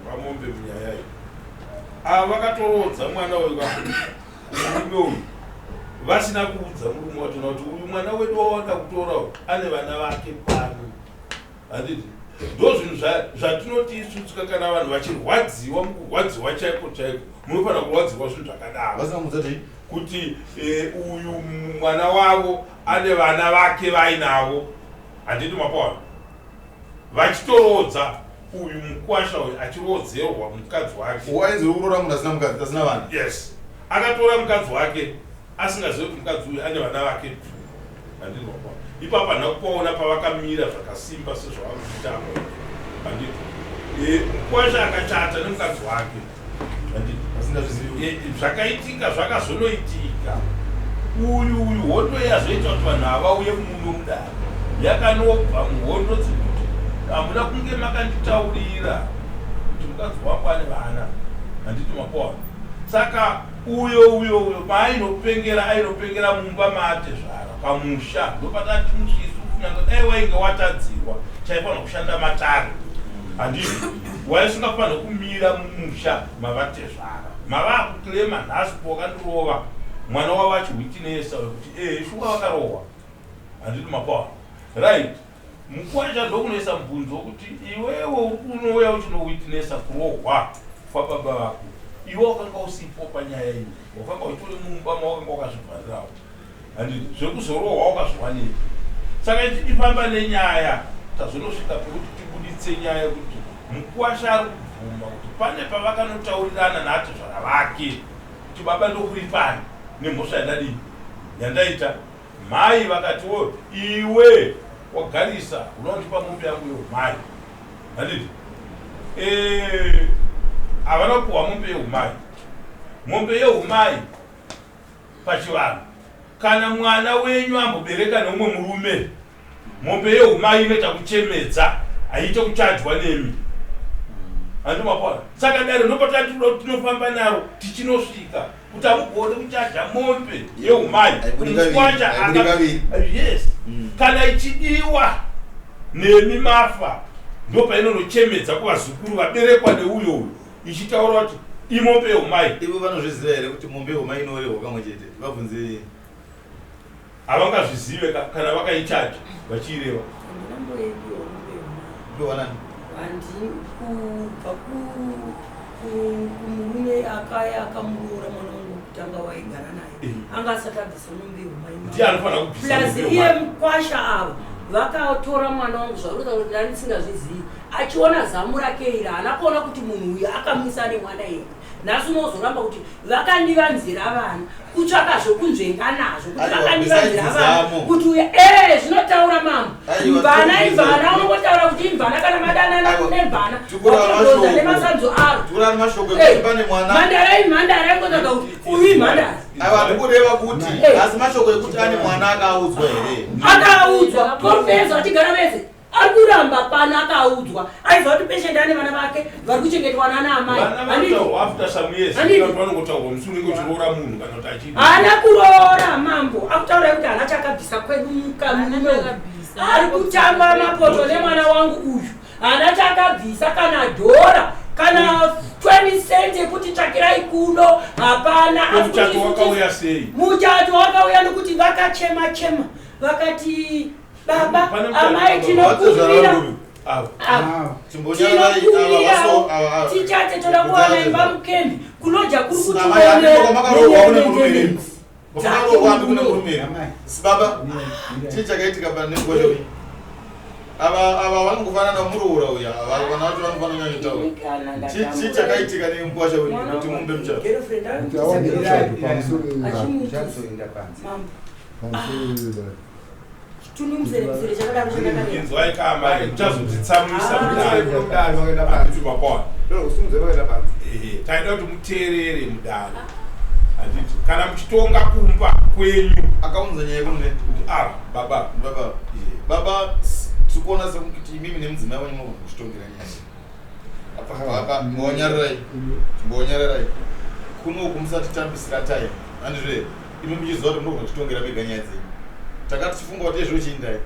pamombe munyaya iyi. Ava vakatoroodza mwana uyu murume uyu vasina kuudza murume wachona kuti uyu mwana wedu wawada kutora uyu ane vana vake pano. Handiti? Ndo zvinhu zvatinoti isusu kana vanhu vachirwadziwa mukurwadziwa chaiko chaiko munofanira kurwadziwa zvinhu zvakadaro. Vasina kumuudza kuti Kuti uyu mwana wavo ane vana vake vainavo. Handiti mapaona? Vachitoroodza uyu mukwasha uyu achirodzerwa mukadzi wake. Wainzi uri kuroora munhu asina mukadzi asina vana. Yes. Akatora mukadzi wake asingazivi kuti mukadzi uyu ane vana vake two. Handiti mapaona? Ipapo handina kupaona pavakamira zvakasimba sezvavari kuita apa. Handiti? Mukwasha akachata nemukadzi wake. Handiti? Asingazvizivi. Zvakaitika zvakazonoitika. Uyu uyu hondo yazoita kuti vanhu ava vauye muno mudare. Yakanobva muhondo dzekuti hamuna kunge makanditaurira kuti mukadzi wangu ane vana. Handiti mapaona? Saka uyo uyo uyo maainopengera ainopengera mumba maatezvara pamusha ndopatati musisu kunyange dai wainge watadzirwa chaifanira kushanda matare. Handiti waisingafanira kumira mumusha mavatezvara. Mavakuclaima nhasi kuti wakandirova mwana wavo achiwitnessa wekuti shuwa vakarohwa. Handiti mapaona? Right. Mukwasha ndokunoisa mubvunzo wekuti iwewe uri kunouya uchinowitnessa kurohwa kwababa vako. Iwe wakanga usipo panyaya iyi. Wakanga uchitori mumba mawakanga wakazvivharirawo. Handiti zvekuzorohwa wakazviwanepi. Saka tichifamba nenyaya tazonosvika pekuti tibuditse nyaya yekuti mukwasha ari kubvuma kuti pane pavakanotaurirana naatezvara vake kuti baba ndokuripani nemhosva yandadii yandaita. Mai vakatiwo iwe wagarisa unondipa mombe yangu yeumai. Handiti? Havana kupuwa mombe yeumai. Mombe yeumai pachivanhu kana mwana wenyu ambobereka neumwe murume mombe yeumai inoita kuchemedza haiite kuchajwa nemi. Handiti mapona? Saka dare ndopatati tinofamba naro tichinosvika kuti hamugone kuchaja mombe yeumai. Haibudi kaviri, Mukwasha haibudi kaviri. Yes. Kana ichidiwa nemi mafa ndopainonochemedza kuvazukuru vaberekwa neuyo uyu ichitaura kuti imombe yeumai. Ivo vanozviziva here kuti mombe yeumai inorehwa kamwe chete? Vabvunzei. Havangazvizive kana vakaichaja vachiireva. Handina mboipiwa mombe yeumai. Ndowanani? Handi kubva kumurume akaya akamuroora mwana wangu wekutanga waigara naye. Anga asati abvisa mombe yeumai. Ndiye anofanira kubvisa Plus mombe iye yeumai. mukwasha ava vakatora mwana wangu zvakuita kuti ndani ndisingazvizivi. Achiona zamu rake iri haana kuona kuti munhu uyu akamisa nemwana here. Nhasi unozoramba kuti vakandivanzira vana, kutsvaka zvokunzvenga nazvo kuti Aiwa, vakandivanzira besides vana zamo. kuti uya ee zvinotaura mambo. Aiwa, Mvana tikubvisa. imvana, unongotaura kuti imvana kana madanana Aiwa, nemvana tikura wakutoza mashoko. nemasanzo aro. Tikurani mashoko Eh, ekuti pane mwana. Mhandara imhandara, ingotaura kuti uyu imhandara. Aiwa, ndikureva kuti Eh. asi mashoko ekuti ane mwana akaudzwa here? Akaudzwa profesa, vachigara vese, ari kuramba pano. Akaudzwa, aiziva kuti patient ane vana vake vari kuchengetwa nana amai. Vana Handiti? vanotaurwa after some years. Handiti? Vanhu vanongotaurwa musi unenge uchiroora munhu kana kuti achii. Haana kuroora mambo, akutaura kuti haana chakabvisa kwedu Haana mukamume. chakabvisa. Ari kutamba mapoto nemwana wangu uyu, haana chakabvisa, kana dhora kana 20 cent yekuti tsvakirai kuno hapana. Asi Muchato kuti wakauya sei? Muchato wakauya nokuti vakachema chema, vakati baba, Pane muchato amai, baba. tinokumbira Avo. Ah, Chimbonyararai ava tinokumbirawo vaso ava ava. tichate, toda kuwana imba mukembi kunoja kuri Amai, handiko kwamakaroorwa kune murume here? kutionera. Kwamakaroorwa handi kune murume here? Baba, chii chakaitika pane nguva choi? Ava vanongofanana muroora uya, ava vana vacho vanofanira kunyanyotaura. Chii chakaitika nenguva choi kuti mumbe muchato? Chazoenda panze. Chitunimuseremusere chakadaro chakakareba. Inzwai kamai, muchazotitsamwisa Ah. mudare. Mudare vakaenda panze. Handiti makona? Ndokusimudza vakaenda panze. Ehe, taida kuti muteerere mudare, handiti? Kana muchitonga kumba kwenyu. Akaunza nyaya yekunde. Kuti ava baba. Baba, baba, tiri kuona sekuti imimi nemudzimai wenyu munogona kuchitongera nyaya. Apa mbonyararai, mbonyararai. Kunoku musatitambisira time, handizve? Imi muchiziva kuti munogona kuchitongera mega nyaya dzenyu. Takati tichifunga kuti ezvo chiindai.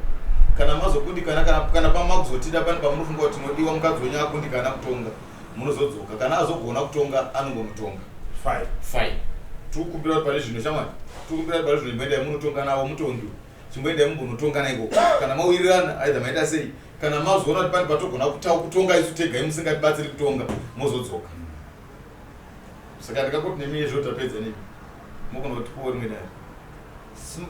Kana mazokundikana, kana pamakuzotida pane pamunofunga kuti tinodiwa, mukadzi wenyu akundikana kutonga, munozodzoka. Kana azogona kutonga, anongomutonga. Fine. Fine, tikukumbira kuti pari zvino, shamwari, tikukumbira kuti pari zvino imboendai munotonga navo mutongi. Chimboendai mumbonotonga naikoko. Kana mawirirana, aidha maita sei, kana mazoona kuti pane patogona kutonga isu tega, musingatibatsiri kutonga, mozodzoka. Saka ndikakoti nemi izvo tapedza nemi, mogona kutipuwa rimwe dare. Simukai.